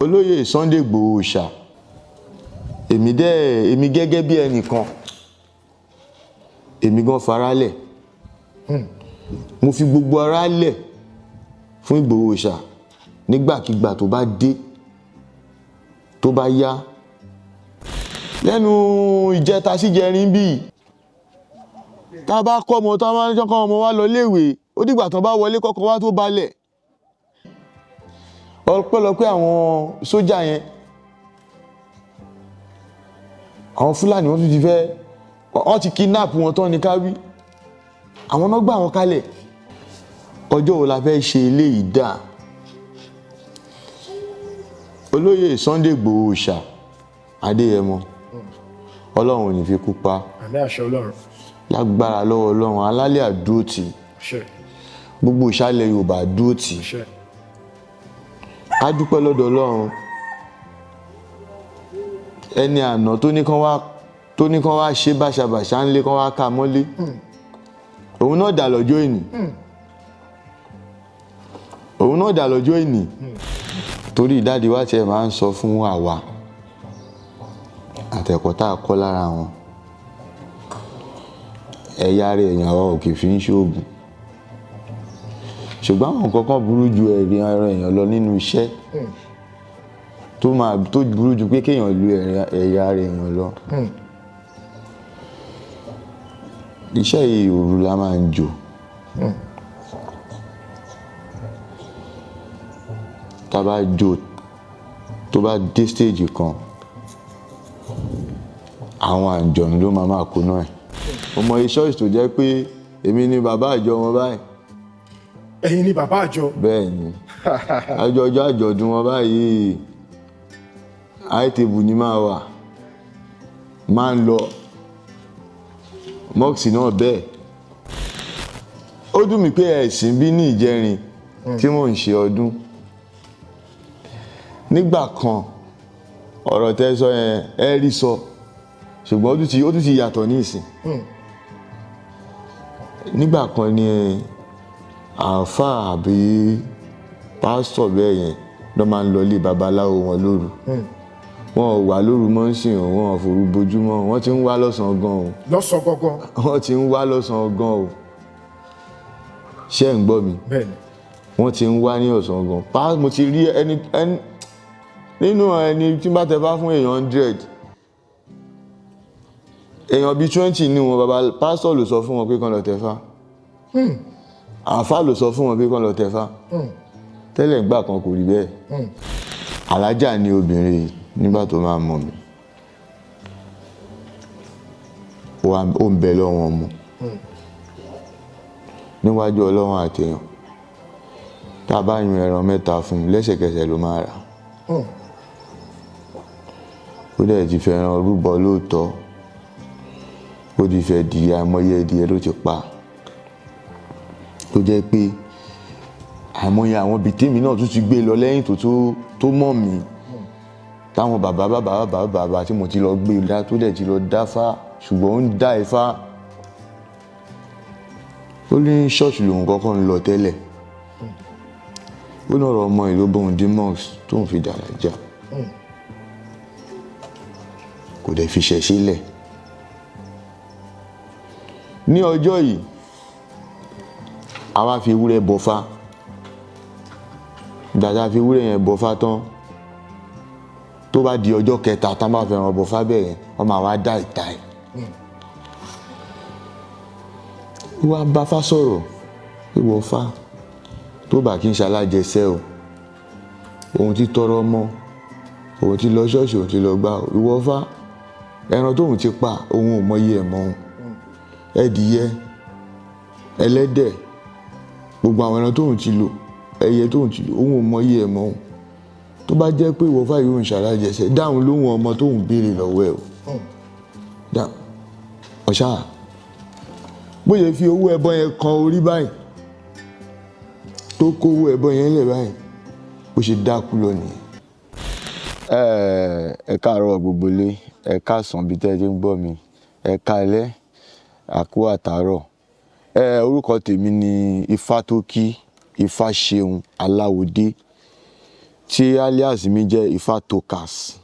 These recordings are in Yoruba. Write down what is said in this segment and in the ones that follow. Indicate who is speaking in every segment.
Speaker 1: Olóyè Sunday Igboho Òòṣà, èmi dẹ́, èmi gẹ́gẹ́ bí ẹnìkan, èmi gan faralẹ̀. Mo fi gbogbo ara lẹ̀ fún Igboho Òòṣà nígbàkigbà tó bá dé, tó bá yá. Lẹ́nu ìjẹta síjẹrin bíi tá a bá kọ́ ọmọ, tá a bá ní kọ́ ọmọ wa lọ léèwé, ó dìgbà tán bá wọlé kọ́kọ́ wá tó balẹ̀. Ọpẹ́lọpẹ́ àwọn sójà yẹn, àwọn Fúlàní wọ́n tún ti fẹ́, wọ́n ti kidnap wọn tán ní ká wí. Àwọn náà gbà wọn kalẹ̀. Ọjọ́ wo la fẹ́ ṣe eléyìí dà? Olóyè Sunday Igboho Òòṣà Adéyẹmọ, Ọlọ́run ò ní fi kú pa.
Speaker 2: Àmín, àṣẹ Ọlọ́run.
Speaker 1: Lágbára lọ́wọ́ Ọlọ́run, alálẹ̀ àdúró tì.
Speaker 2: Àṣẹ.
Speaker 1: Gbogbo ìṣàlẹ̀ Yorùbá àdúró tì.
Speaker 2: Àṣẹ.
Speaker 1: Ká dúpẹ́ lọ́dọ̀ Ọlọ́run. Ẹni àná tó ní kán wá, tó ní kán wá ṣe báṣabàṣá ńlé, kán wá ká mọ́lé, òun náà dà lọ́jọ́ ìní, òun náà dà lọ́jọ́ ìní. Torí ìdádì wa tiẹ̀ máa ń sọ fún àwa àtẹ̀kọ́ tá a kọ́ lára wọn, ẹ̀yà rẹ̀ èèyàn àwa ò kì í fi ń ṣoògùn, ṣùgbọ́n àwọn nǹkan kan burú ju ẹ̀rí ara èèyàn lọ nínú iṣẹ́ tó máa tó burú ju pé kéèyàn lu ẹ̀yà ara èèyàn lọ. Iṣẹ́ yìí òru la máa ń jò. Tá a bá jò, tó bá dé stage kan, àwọn àǹjọ̀nú ló máa máa kóná ẹ̀. Mo mọ iṣẹ́ tó jẹ́ pé èmi ni bàbá àjọ wọn báyìí.
Speaker 2: Ẹ̀yin ni bàbá àjọ?
Speaker 1: Bẹ́ẹ̀ ni. Àjọ ọjọ́ àjọ̀dún wọn báyìí, high table ni máa wà, máa ń lọ mọ́ọ̀sì náà bẹ́ẹ̀. Ó dùn mí pé ẹ̀sìn bí ní ìjẹrin tí mò ń ṣe ọdún. Nígbà kan, ọ̀rọ̀ tẹ́ sọ yẹn ẹ rí sọ, ṣùgbọ́n ó tún ti yàtọ̀ ní ìsìn. Nígbà kan ni àáfàá àbí pásítọ̀ bẹ́ẹ̀ yẹn ló máa ń lọ ilé babaláwo wọn lóru. Wọn ò wá lóru mọ́ ń sìn, wọn ò forú bojúmọ́, wọ́n ti ń wá lọ́sàn-án gan o.
Speaker 2: Lọ́sàn-án gangan?
Speaker 1: Wọ́n ti ń wá lọ́sàn-án gan o. Ṣé ẹ̀ ń gbọ́ mi?
Speaker 2: Bẹ́ẹ̀ni.
Speaker 1: Wọ́n ti ń wá ní ọ̀sán gan. Mo ti rí ẹni, ẹni nínú ẹni tí bá tẹ bá fún èèyàn 100, èèyàn bíi 20 ní wọn, baba pásítọ̀ ló sọ fún wọn pé kán lọ tẹ̀fá, àáfàá ló sọ fún wọn pé kán lọ tẹ̀fá. Tẹ́lẹ̀ ìgbà kan kò rí bẹ́ẹ̀. Alájà ni obìnrin nígbà tó máa mọ̀ mí, ó ń bẹ lọ́wọ́ ọmọ níwájú Ọlọ́run àtẹ̀yàn. Tá a bá yun ẹran mẹ́ta fún un, lẹ́sẹ̀kẹsẹ̀ ló máa rà. Ó dẹ̀ ti fẹ́ràn rúbọ lóòótọ́, ó ti fẹ́ di àìmọye ẹdìyẹ ló ti pa, tó jẹ́ pé àìmọye àwọn ibi tèmi náà tún ti gbé lọ lẹ́yìn tó mọ̀ mí, táwọn bàbá bàbá bàbá bàbá tí mo ti lọ gbé dá, tó dẹ̀ ti lọ dáfá, ṣùgbọ́n ó ń dá ifá. Ó ní ṣọ́ọ̀ṣì lòun kọ́kọ́ ń lọ tẹ́lẹ̀. Ó ní ọ̀rọ̀ ọmọ ìlú bóun dé mosque tóun fi dàrájà, kò dẹ̀ fi ṣẹ̀ sílẹ̀. Ní ọjọ́ yìí, a wá fi ewúrẹ́ bọfá. Ìgbà tá a fi ewúrẹ́ yẹn bọfá tán, tó bá di ọjọ́ kẹta tá a bá fẹ́ràn bọfá bẹ́ẹ̀ yẹn, wọ́n máa wá dá ìta ẹ̀. Ó wá bá Fá sọ̀rọ̀ pé wọ́n Fá tó bá kí n ṣalájẹsẹ́ o, òun ti tọrọ ọmọ, òun ti lọ ṣọ́ọ̀ṣì, òun ti lọ gbá ìwọ Fá, ẹran tóun ti pa òun ò mọyì ẹ̀ mọ́ òun, ẹdìyẹ, ẹlẹ́dẹ̀, gbogbo àwọn ẹran tóun ti lò, ẹyẹ tóun ti lò, òun ò mọyì ẹ̀ mọ́ òun. Tó bá jẹ́ pé ìwọ Fá yìí òun ṣalájẹsẹ́, dáhùn lóhùn ọmọ tóun béèrè lọ́wọ́ ẹ̀ o. Dá ọ̀ṣà bóyá fi owó ẹbọ yẹn kan orí báyìí, tó kó owó ẹbọ yẹn lẹ̀ báyìí, bó ṣe dákú lọ nìyẹn. Ẹ káàárọ̀ gbogbo ilé, ẹ káàsán bí tẹ́ ẹ ti ń gbọ́ mi, ẹ káalẹ́, àkú àtàárọ̀. Orúkọ tèmi ni Ifátókí Ifáṣeun Aláwọdé. Tí alias mi jẹ́ Ifá Tokas.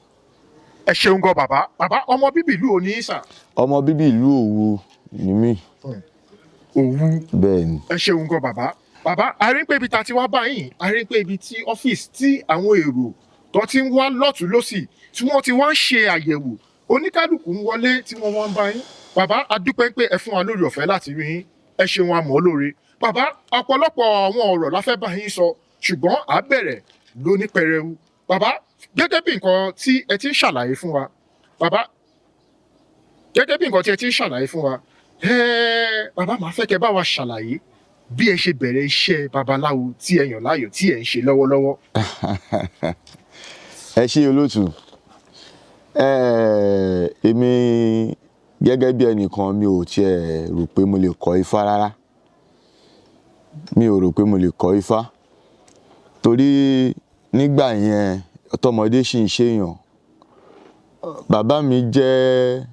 Speaker 2: Ẹ ṣeun gan bàbá. Bàbá, ọmọ bíbí ìlú òní sà?
Speaker 1: Ọmọ bíbí ìlú Òwu ni mí.
Speaker 2: Òwu.
Speaker 1: Bẹ́ẹ̀ ni.
Speaker 2: Ẹ ṣeun gan bàbá. Bàbá, a rí pé ibi tá a ti wá báyìí, a rí pé ibi tí ọ́fíìsì tí àwọn èrò tó ti ń wá lọ́tùn lọ́sì, tí wọ́n ti wá ń ṣe àyẹ̀wò, oníkálukú ń wọlé tí wọ́n wá ń bá yín. Bàbá, a dúpẹ́ pé ẹ fún wa lórí ọ̀fẹ́ láti rí yín. Ẹ ṣeun, a mọ̀ ọ́ lóore. Bàbá, ọ̀pọ̀lọpọ̀ àwọn ọ̀rọ̀ la fẹ́ bá yín sọ, ṣùgbọ́n à bẹ̀rẹ̀ lóní pẹrẹu. Bàbá, gẹ́gẹ́ bí nǹkan tí ẹ ti ń ṣàlàyé fún wa, bàbá, gẹ́gẹ́ bí nǹkan tí ẹ ti ń ṣàlàyé fún wa, bàbá, màá fẹ́ kẹ́ bá wa ṣàlàyé bí ẹ ṣe bẹ̀rẹ̀ iṣẹ́ babaláwo tí ẹ yàn láàyò, tí ẹ ń ṣe lọ́wọ́lọ́wọ́.
Speaker 1: Ẹ ṣé olóòtú. Èmi gẹ́gẹ́ bí ẹnìkan, mi ò tiẹ̀ rò pé mo lè kọ́ ifá rárá. Mi ò rò pé mo lè kọ́ ifá torí nígbà yẹn, tọmọdé sì ń ṣèyàn. Bàbá mi jẹ́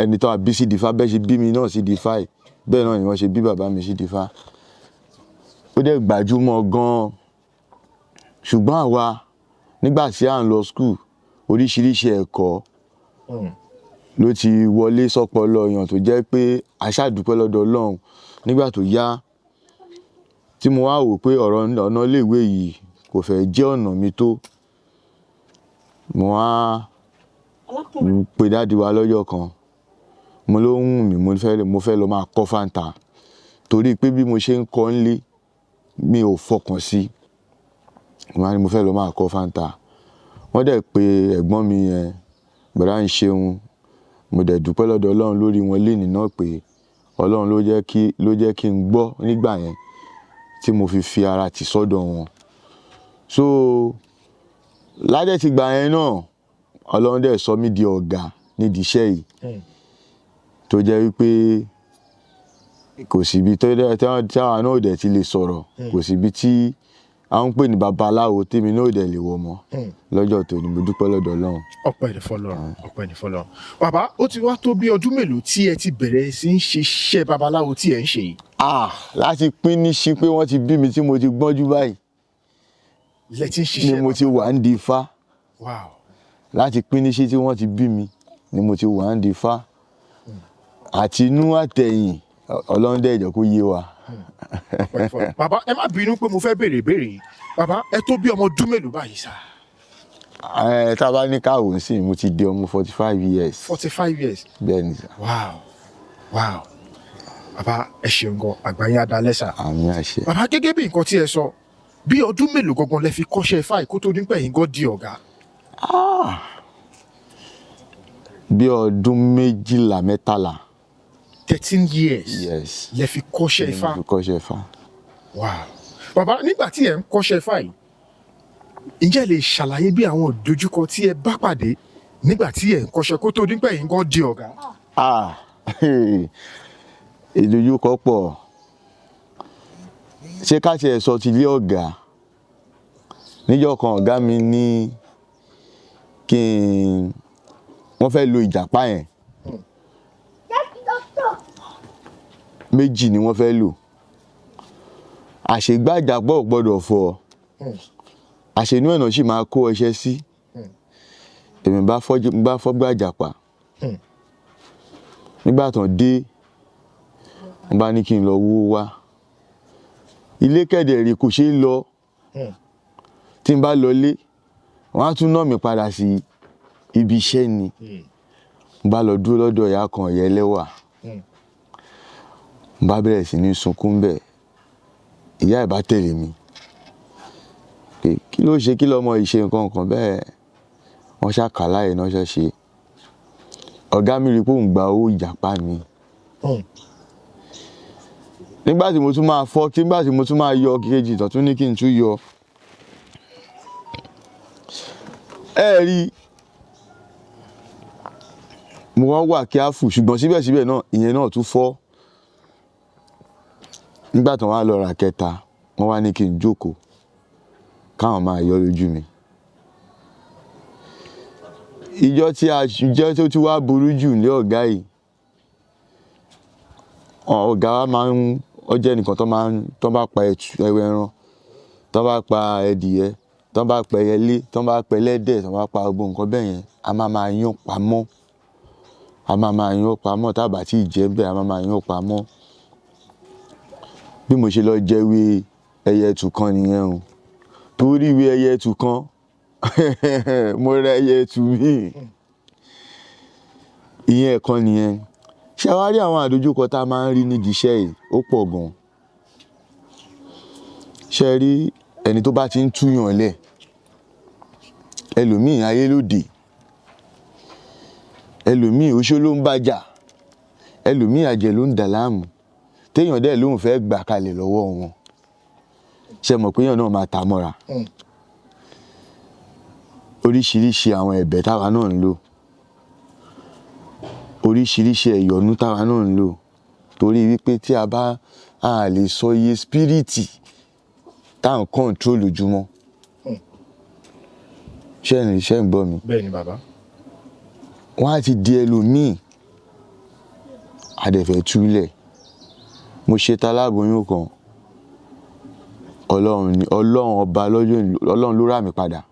Speaker 1: ẹni tó àbí sí dífá. Bẹ́ẹ̀ ṣe bí mi náà sí dífá yìí, bẹ́ẹ̀ náà ni wọ́n ṣe bí bàbá mi sí dífá. Ó dẹ̀ gbajúmọ̀ gan-an, ṣùgbọ́n àwa nígbà tí à ń lọ school, oríṣiríṣi ẹ̀kọ́ ló ti wọlé sọ́pọlọ èèyàn, tó jẹ́ pé a ṣàdúpẹ́ lọ́dọ̀ Ọlọ́run. Nígbà tó yá tí mo wá wò pé ọ̀rọ̀ ọ̀nà iléèwé yìí kò fẹ́ jẹ́ ọ̀nà mi tó, mo wá pe daddy wa lọ́jọ́ kan. Mo ló ń wù mí, mo fẹ́ lọ máa kọ́ fáńtà, torí pé bí mo ṣe ń kọ́ nílé, mi ò fọkàn sí. Mo wá ní mo fẹ́ lọ máa kọ́ fáńtà. Wọ́n dẹ̀ pé ẹ̀gbọ́n mi yẹn, bọ̀dá ń ṣeun. Mo dẹ̀ dúpẹ́ lọ́dọ̀ Ọlọ́run lórí wọn lénìí náà pé Ọlọ́run ló jẹ́ kí n gbọ́ nígbà yẹn tí mo fi fi ara tì sọ́dọ̀ wọn. So ládẹ̀ ti gbà yẹn náà, Ọlọ́run dẹ̀ sọ mí di ọ̀gá nídìí iṣẹ́ yìí, tó jẹ́ wípé kò síbi tó dẹ̀ táwa náà ò dẹ̀ ti lè sọ̀rọ̀, kò síbi tí à ń pè ní babaláwo tèmi náà ò dẹ̀ lè wọ̀ mọ́ lọ́jọ́ tòní. Mo dúpẹ́ lọ́dọ̀ Ọlọ́run.
Speaker 2: Ọpẹ́ ní fọ́lọ́run, ọpẹ́ ní fọ́lọ́run. Bàbá, ó ti wá tó bí ọdún mélòó tí ẹ ti bẹ̀rẹ̀ sí ń ṣiṣẹ́ babaláwo tí ẹ ń ṣe yìí?
Speaker 1: Ah, láti pín ní sí pé wọ́n ti bí mi tí mo ti gbọ́njú báyìí
Speaker 2: Lẹ ti ń
Speaker 1: ni
Speaker 2: ṣiṣẹ́?
Speaker 1: mo ti wà ń di ifá. Láti pín ní sí tí wọ́n ti bí mi ni mo ti wà ń di ifá, àti inú àtẹ̀yìn. Ọlọ́run dẹ̀ jẹ́ kó yé wa.
Speaker 2: Ọpẹ́ ní fọ́lọ́run. Bàbá, ẹ má bínú pé mo fẹ́ béèrè ìbéèrè yìí. Bàbá, ẹ tó bí ọmọ ọdún mélòó báyìí sá?
Speaker 1: Ẹ tá a bá ní káwọ́ sí, mo ti di ọmọ 45 years.
Speaker 2: 45 years?
Speaker 1: Bẹ́ẹ̀ ni sà.
Speaker 2: Wow, bàbá, ẹ ṣeun gan. Àgbáyé adalẹ́ sà.
Speaker 1: Àmín, àṣẹ.
Speaker 2: Bàbá, gẹ́gẹ́ bí nǹkan tí ẹ sọ, bí ọdún mélòó gangan lẹ fi kọ́ṣẹ́ ifá yìí kó tó nípa ẹ̀yin gan di ọ̀gá?
Speaker 1: Bí ọdún 12, 13.
Speaker 2: 13 years?
Speaker 1: Yes.
Speaker 2: Lẹ fi kọ́ṣẹ́
Speaker 1: Ni
Speaker 2: ifá?
Speaker 1: mo fi kọ́ṣẹ́ ifá.
Speaker 2: Wow. Bàbá, nígbà tí ẹ ń kọ́ṣẹ́ ifá yìí, ǹjẹ́ ẹ lè ṣàlàyé bí àwọn ìdojúkọ tí ẹ bá pàdé nígbà tí ẹ ń kọ́ṣẹ́ kó tó nípa ẹ̀yin gan di ọ̀gá?
Speaker 1: Ah, ìdojúkọ pọ̀. Ṣé ká tiẹ̀ sọ ti ilé ọ̀gá? Níjọ́ kan, ọ̀gá mi ní kí n, wọ́n fẹ́ lo ìjàpá yẹn, méjì ni wọ́n fẹ́ lò. Àṣegbàjàpọ̀ ò gbọ́dọ̀ fọ́, àṣenú ẹ̀ náà sì máa kó ọṣẹ sí. Èmi bá fọ́, bá fọ́ gbàjàpá. Nígbà tán dé, wọ́n bá ní kí n lọ wó wá ilé. Kẹ̀dẹ̀ rí, kò ṣeé lọ. Tí n bá lọ lé, wọ́n á tún ná mi padà sí ibi iṣẹ́ ni. Mo bá lọ dúró lọ́dọ̀ ìyá kan, ìyá ẹlẹ́wà. Mo bá bẹ̀rẹ̀ sí ní sunkún bẹ́ẹ̀. Ìyá ẹ̀ bá tẹ̀lé mi pé kí ló ṣe, kí lọmọ yìí ṣe, nǹkan kan bẹ́ẹ̀. Wọ́n ṣàkàlà ẹ̀ náà ṣe. Ọ̀gá mi rí i pé òun gba owó ìjàpá mi. Nígbà tí mo tún máa fọ́, nígbà tí mo tún máa yọ kejì tó tún ní kí n tún yọ, ẹ rí mo wá wà kíáfù, ṣùgbọ́n síbẹ̀síbẹ̀ náà, ìyẹn náà tún fọ́. Nígbà tí wọ́n wá lọ ra kẹta, wọ́n wá ní kí n jókòó káwọn máa yọ lójú mi. Ìjọ tí a ìjọ tó ti wá burú jù ní ọ̀gá yìí, ọ̀gá wa máa ń, ó jẹ́ ẹnìkan tó máa ń, tó bá pa ẹtu ẹran. Tán bá pa ẹdìyẹ, tán bá pa ẹyẹlé, tán bá pa ẹlẹ́dẹ̀, tán bá pa gbogbo nǹkan bẹ́ẹ̀ yẹn, a máa máa yán pamọ́. A máa máa yán pamọ́, tá bá tí ì jẹ bẹ́ẹ̀, a máa máa yán pamọ́. Bí mo ṣe lọ jẹ ewé ẹyẹ ẹtù kan nìyẹn o. Torí ewé ẹyẹ ẹtù kan, mo ra ẹyẹ ẹtù míì. Ìyẹn ẹ̀kan nìyẹn. Ṣé wàá rí àwọn àdojúkọ tá a máa ń rí nídìí iṣẹ́ yìí? Ó pọ̀ gan. Ṣé ẹ rí ẹni tó bá ti ń túyàn lẹ̀? Ẹlòmíì ayé lóde. Ẹlòmíì oṣó ló ń bá jà. Ẹlòmíì àjẹ́ ló ń dà láàmú. Téèyàn dẹ̀ lóun fẹ́ gbà kalẹ̀ lọ́wọ́ wọn. Ṣé ẹ mọ̀ pé èèyàn náà máa ta mọ́ra? Oríṣiríṣi àwọn ẹ̀bẹ̀ táwa náà ń lò. Oríṣiríṣi ẹ̀yọ̀nú táwa náà ń lò. Torí wípé tí a bá, a lè sọ iye spiriti tá ń control lójúmọ́. Ṣé ẹ̀ ń gbọ́ mi?
Speaker 2: Bẹ́ẹ̀ ni bàbá.
Speaker 1: Wọ́n á ti di ẹlòmíì. A dẹ̀ fẹ́ túlẹ̀. Mo ṣe taláboyún kan. Ọlọ́run ni, Ọlọ́run ọba lọ́jọ́ òní, Ọlọ́run ló rà mí padà.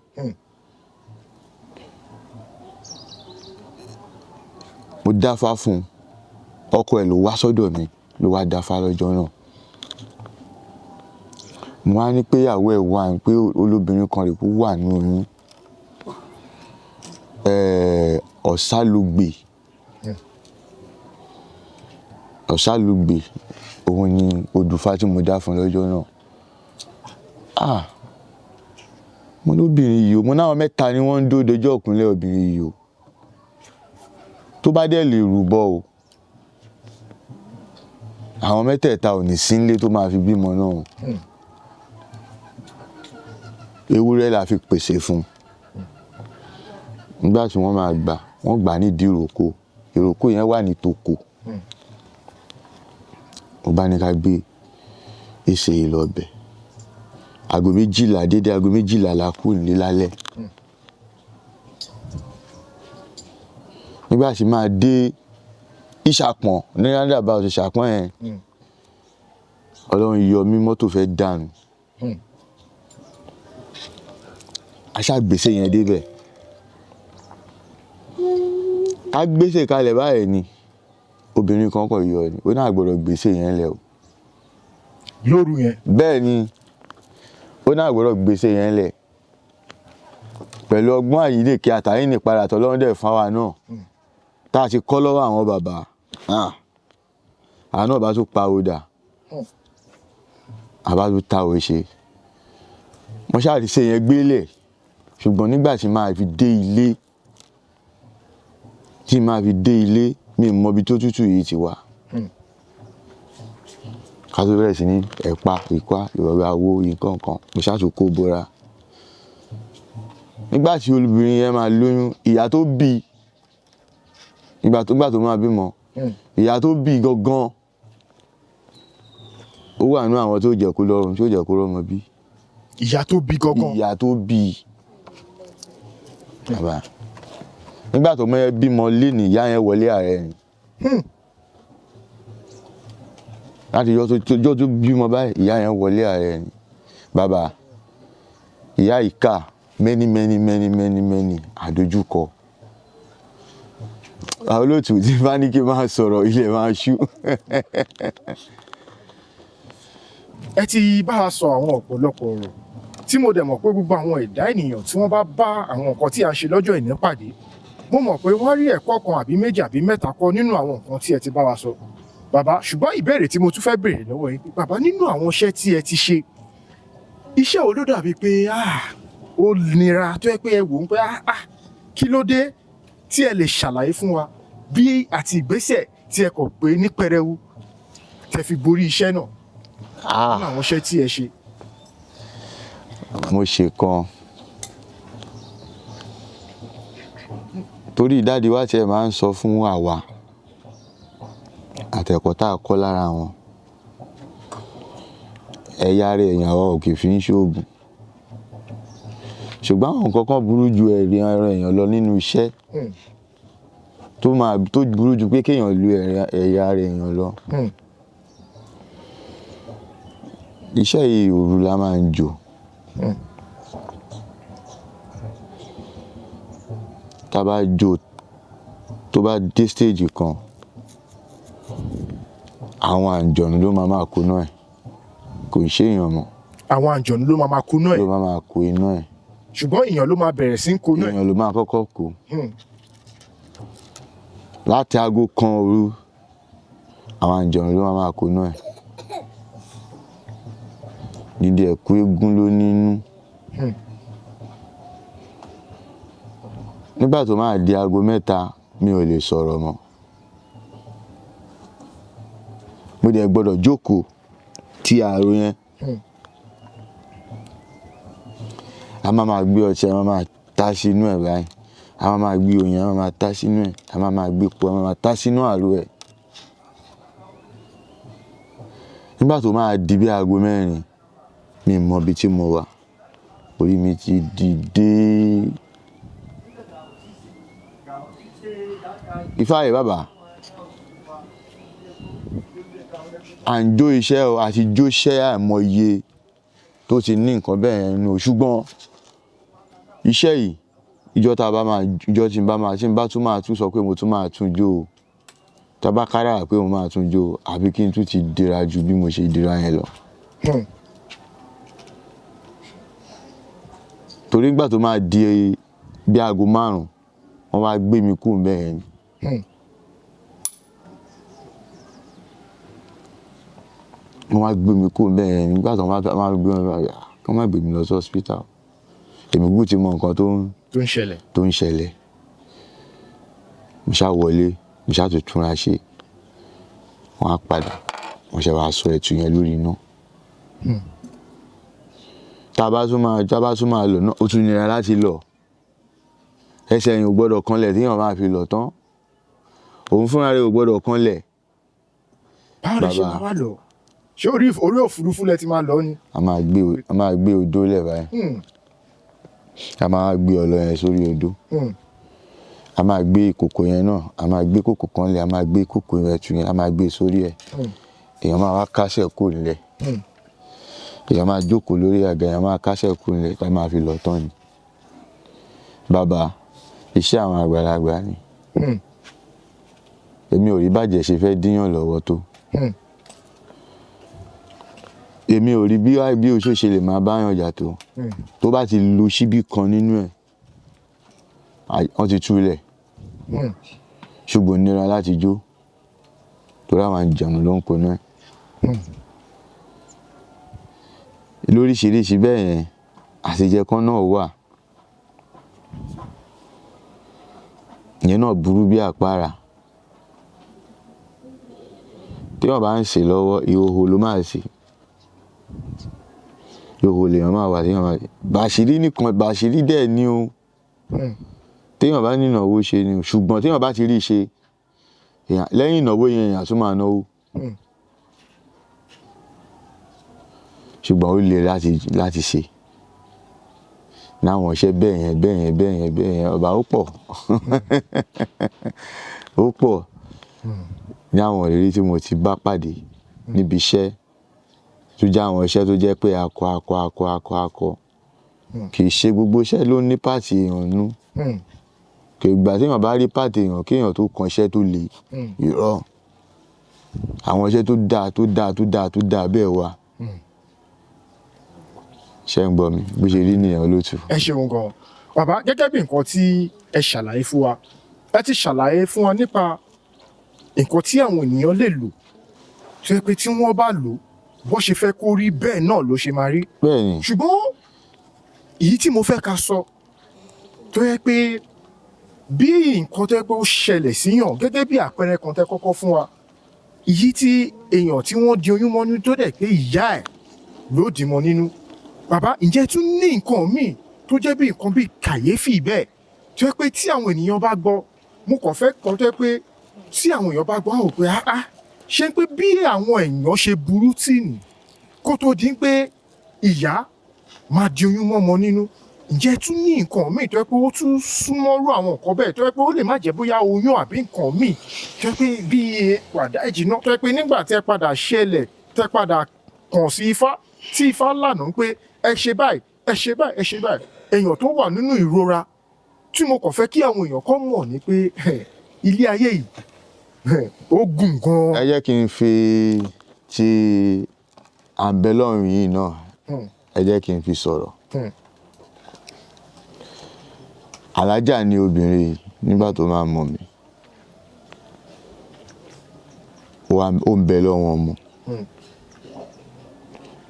Speaker 1: Mo dáfá fún un. Ọkọ ẹ̀ ló wá sọ́dọ̀ mi, ló wá dáfá lọ́jọ́ náà. Mo wá ní pé ìyàwó ẹ̀ wà, pé olóbìnrin kan rè kó wà nínú oyún. Ọ̀sálúgbè. Ọ̀sálúgbè, òun ni odùfá tí mo dá fún lọ́jọ́ náà. Ah! Mo lóbìnrin yìí o, mo náwọn mẹ́ta ni wọ́n ń dó dọjọ́ ìkúnlẹ̀ obìnrin yìí o. Tó bá dẹ̀ lè rúbọ o, àwọn mẹ́tẹ̀ẹ̀ta ò ní sí nílé tó máa fi bímọ náà. Ewúrẹ́ la fi pèsè fún un. Nígbà tí wọ́n máa gbà, wọ́n gbà nídìí ìrókò. Ìrókò yẹn wà ní tòkò. Mo bá ní ká gbé ìṣe yìí lọ bẹ̀. Aago méjìlá, dédé aago méjìlá la kúrò nílé lálẹ́. Nígbà tí màá dé Ìṣàpọ̀n, ní roundabout Ìṣàpọ̀n yẹn, Ọlọ́run yọ mí, mọ́tò fẹ́ dànù. A ṣá gbèsè yẹn débẹ̀. Ká gbèsè kalẹ̀ báyìí ni, obìnrin kan kọ̀ yọ ni, ó náà gbọdọ̀ gbèsè yẹn lẹ̀ o.
Speaker 2: Lóru yẹn?
Speaker 1: Bẹ́ẹ̀ ni, ó náà gbọdọ̀ gbèsè yẹn lẹ̀. Pẹ̀lú ọgbọ́n àyídèké àtàyè nípadà tọ́lọ́run dẹ̀ fún wa náà. Tá a ti kọ́ lọ́wọ́ àwọn bàbá. Àwọn náà bá tún pa odà. A bá tún ta òwe ṣe. Mo ṣáà ti ṣe yẹn gbélé. Ṣùgbọ́n nígbà tí màá fi dé ilé, tí màá fi dé ilé, mi ò mọ ibi tó tútù yìí ti wà. Ká tó bẹ̀rẹ̀ sí ní ẹ̀pa, ìpá, ìrọ̀rùn àwo, nǹkan kan, mo ṣáà tún kó bora. Nígbà tí obìnrin yẹn máa lóyún, ìyá tó bí, ìgbà tó máa bímọ, ìyá tó bí gangan, ó wà nínú àwọn tó jẹ́ kó lọ́rùn, tó jẹ́ kó rọ́mọ bí.
Speaker 2: Ìyá tó bí gangan.
Speaker 1: Ìyá tó bí. Bàbá. Nígbà tó mọ ẹ bímọ lénìí, ìyá yẹn wọlé ààrẹ ni. Láti ọjọ́ tó bímọ báyìí, ìyá yẹn wọlé ààrẹ ni. Bàbá, ìyá ìkà many many many many many àdójúkọ. Àwọn olóòtú tí bá ní kí n máa sọ̀rọ̀ ilẹ̀ máa ṣú.
Speaker 2: Ẹ ti bá a sọ àwọn ọ̀pọ̀lọpọ̀ ọ̀rọ̀ tí mo dẹ̀ mọ̀ pé gbogbo àwọn ẹ̀dá ènìyàn tí wọ́n bá bá àwọn nǹkan tí a ń ṣe lọ́jọ́ ìní pàdé, mo mọ̀ pé wọ́n rí ẹ̀kọ́ kan àbí méjì àbí mẹ́ta kọ́ nínú àwọn nǹkan tí ẹ ti bá wa sọ. Bàbá, ṣùgbọ́n ìbéèrè tí mo tún fẹ́ béèrè lọ́wọ́ yín pé bàbá, nínú àwọn iṣẹ́ tí ẹ ti ṣe, iṣẹ́ wo ló dàbí pé ó nira tó yẹ pé ẹ wò ó pé kí ló dé tí ẹ lè ṣàlàyé fún wa bí àti ìgbésẹ̀ tí ẹ kọ̀ pé ní pẹrẹwu tẹ fi borí iṣẹ́ náà nínú àwọn iṣẹ́ tí ẹ ṣe?
Speaker 1: Mo ṣe kan. Torí dáàdi wa tí ẹ máa ń sọ fún àwa àtẹ̀kọ́ tá a kọ́ lára wọn. Ẹ̀yà rẹ̀ èèyàn àwa ò kì í fi ń ṣoògùn. Ṣùgbọ́n àwọn nǹkan kan burú ju ẹ̀rí ara èèyàn lọ nínú iṣẹ́ tó burú ju pé kéèyàn lu ẹ̀yà ara èèyàn lọ. Iṣẹ́ yìí òru la máa ń jò. Tá a bá jó, tó bá dé stage kan, àwọn àǹjọ̀nú ló máa máa kó iná ẹ̀, kò ń ṣe èèyàn mọ́.
Speaker 2: Àwọn àǹjọ̀nú ló máa máa kó iná ẹ̀.
Speaker 1: Ló máa máa kó iná ẹ̀.
Speaker 2: Ṣùgbọ́n èèyàn ló máa bẹ̀rẹ̀ sí í kó iná ẹ̀.
Speaker 1: Èèyàn ló máa kọ́kọ́ kó. Láti aago 1 òru, àwọn àǹjọ̀nú ló máa máa kó iná ẹ̀. Dídí ẹ̀kú eégún ló nínú. Nígbà tó máa di aago 3, mi ò lè sọ̀rọ̀ mọ́. Mo dẹ̀ gbọ́dọ̀ jókòó tí ààrò yẹn. A máa máa gbé ọtí, a máa máa ta sínú ẹ̀ báyìí. A máa máa gbé oyin, a máa máa ta sínú ẹ̀. A máa máa gbé epo, a máa máa ta sínú ààrò ẹ̀. Nígbà tó máa di bí aago 4, mi mọ ibi tí mo wà. Orí mi ti dìde. Ifá yìí bàbá. À ń jó iṣẹ́ o, àti jó iṣẹ́ àìmọye tó ti ní nǹkan bẹ́ẹ̀ yẹn nínú. Ṣùgbọ́n iṣẹ́ yìí, ìjọ tá a bá máa, ìjọ tí n bá máa, tí n bá tún máa tún sọ pé mo tún máa tún jó o. Tá a bá kárà pé mo máa tún jó o, àbí kí n tún ti dira ju bí mo ṣe dira yẹn lọ. Torí ìgbà tó máa di bí aago 5, wọ́n wá gbé mi kúrò níbẹ̀ yẹn ni. Wọ́n wá gbé mi kúrò níbẹ̀ yẹn ni. Nígbà tí wọ́n bá gbé mi lọ, kí wọ́n má gbé mi lọ sí hospital. Èmi kúkú ti mọ nǹkan tó
Speaker 2: ń ṣẹlẹ̀.
Speaker 1: Tó ń ṣẹlẹ̀. Mo ṣá wọlé, mo ṣá tún túnra ṣe. Wọ́n á padà, wọ́n ṣe wá sọ ẹ̀tù yẹn lórí iná. Tá a bá tún máa, tá a bá tún máa lọ náà, ó tún nira láti lọ. Ẹsẹ̀ yẹn ò gbọdọ̀ kanlẹ̀ tí èèyàn máa fi lọ tán. Òun fúnra rẹ̀ ò gbọdọ̀ kanlẹ̀.
Speaker 2: Báwo lẹ ṣe máa wá lọ? Ṣé orí òfurufú lẹ ti máa lọ ni?
Speaker 1: A máa gbé odó lẹ̀ báyìí. A máa gbé ọlọ yẹn sórí odó. A máa gbé ìkòkò yẹn náà, a máa gbé kòkò kan lẹ̀, a máa gbé kòkò ẹtu yẹn, a máa gbé sórí ẹ̀. Èèyàn máa wá kásẹ̀ kúrò nílẹ̀. Èèyàn máa jókòó lórí àga, èèyàn máa kásẹ̀ kúrò nílẹ̀ tá a máa fi lọ tán ni. Bàbá, iṣẹ́ àwọn àgbàlagbà ni. Èmi ò rí bàjẹ́ ṣe fẹ́ díyàn lọ́wọ́ tó. Èmi ò rí bí oṣó ṣe lè máa báyàn jà tó. Tó bá ti lu ṣíbí kan nínú ẹ̀, wọ́n ti túlẹ̀. Ṣùgbọ́n nira láti jó. Torí àwọn àǹjọ̀nú ló ń kó náà. Lóríṣiríṣi bẹ́ẹ̀ yẹn, àṣejẹ kan náà wà. Ìyẹn náà burú bí àpára. Tí èèyàn bá ń ṣe lọ́wọ́, ìhòhò ló máa ṣe. Ìhòhò lèèyàn máa wà tí èèyàn máa ṣe. Bàṣírí nìkan, bàṣírí dẹ̀ ni o. Tí èèyàn bá ní ìnáwó ṣe ni o. Ṣùgbọ́n tí èèyàn bá ti rí ṣe, lẹ́yìn ìnáwó yẹn, èèyàn tún máa náwó. Ṣùgbọ́n ó le láti ṣe. Láwọn iṣẹ́ bẹ́ẹ̀ yẹn, bẹ́ẹ̀ yẹn, bẹ́ẹ̀ yẹn, bẹ́ẹ̀ yẹn, ọba ó pọ̀. Ó pọ̀. Ní àwọn ìrírí tí mo ti bá pàdé níbi iṣẹ́, tó jẹ́ àwọn iṣẹ́ tó jẹ́ pé akọ, akọ, akọ, akọ, akọ. Kì í ṣe gbogbo iṣẹ́ ló ní pàtì èèyàn nú. Kì í gbà tí èèyàn bá rí pàtì èèyàn kí èèyàn tó kan iṣẹ́ tó le. Irọ́. Àwọn iṣẹ́ tó dáa, tó dáa, tó dáa, tó dáa bẹ́ẹ̀ wà. Ṣé ń gbọ́ mi? Bó ṣe rí nìyẹn olótùú.
Speaker 2: Ẹ ṣeun gan. Bàbá, gẹ́gẹ́ bí nǹkan tí ẹ ṣàlàyé fún wa, ẹ ti ṣàlàyé fún wa nípa nǹkan tí àwọn ènìyàn lè lò, tó yẹ pé tí wọ́n bá lò, bó ṣe fẹ́ kó rí bẹ́ẹ̀ náà ló ṣe máa rí.
Speaker 1: Bẹ́ẹ̀ni.
Speaker 2: Ṣùgbọ́n èyí tí mo fẹ́ ká sọ, tó yẹ pé bí nǹkan tó yẹ pé ó ṣẹlẹ̀ síyàn, gẹ́gẹ́ bí àpẹẹrẹ kan tẹ́ kọ́kọ́ fún wa, èyí tí èèyàn tí wọ́n di oyún mọ́nú tó dẹ̀ pé ìyá ẹ̀ ló dì mọ́ nínú. Bàbá, ǹjẹ́ tún ní nǹkan míì tó jẹ́ bí nǹkan bí kàyéfì bẹ́ẹ̀ tó yẹ pé tí àwọn ènìyàn bá gbọ́, mo kàn fẹ́ kọ́ tó yẹ pé tí àwọn èèyàn bá gbọ́, àwọn ò pé áá, ṣé pé bí àwọn èèyàn ṣe burú tì ní kó tó di pé ìyá máa di oyún mọ́mọ nínú. Ǹjẹ́ tún ní nǹkan míì tó yẹ pé ó tún súnmọ́rú àwọn nǹkan bẹ́ẹ̀ tó yẹ pé ó lè má jẹ́ bóyá oyún àbí nǹkan míì tó yẹ pé bí wàdà ìjìnà tó yẹ pé nígbà tí ẹ padà ṣẹlẹ̀ tẹ́ padà kàn sí Ifá tí Ifá lànà pé ẹ ṣe báyìí, Ẹ ṣe báyìí, ẹ ṣe báyìí. Èèyàn tó wà nínú ìrora tí mo kàn fẹ́ kí àwọn èèyàn kọ́ mọ̀ ni pé ilé ayé yìí ó gùn gan-an.
Speaker 1: Ẹ jẹ́ kí n fi ti àǹbẹ̀lọ́run yìí náà, ẹ jẹ́ kí n fi sọ̀rọ̀. Alájà ni obìnrin yìí nígbà tó máa mọ̀ mí. Ó ń bẹ lọ́wọ́ ọmọ.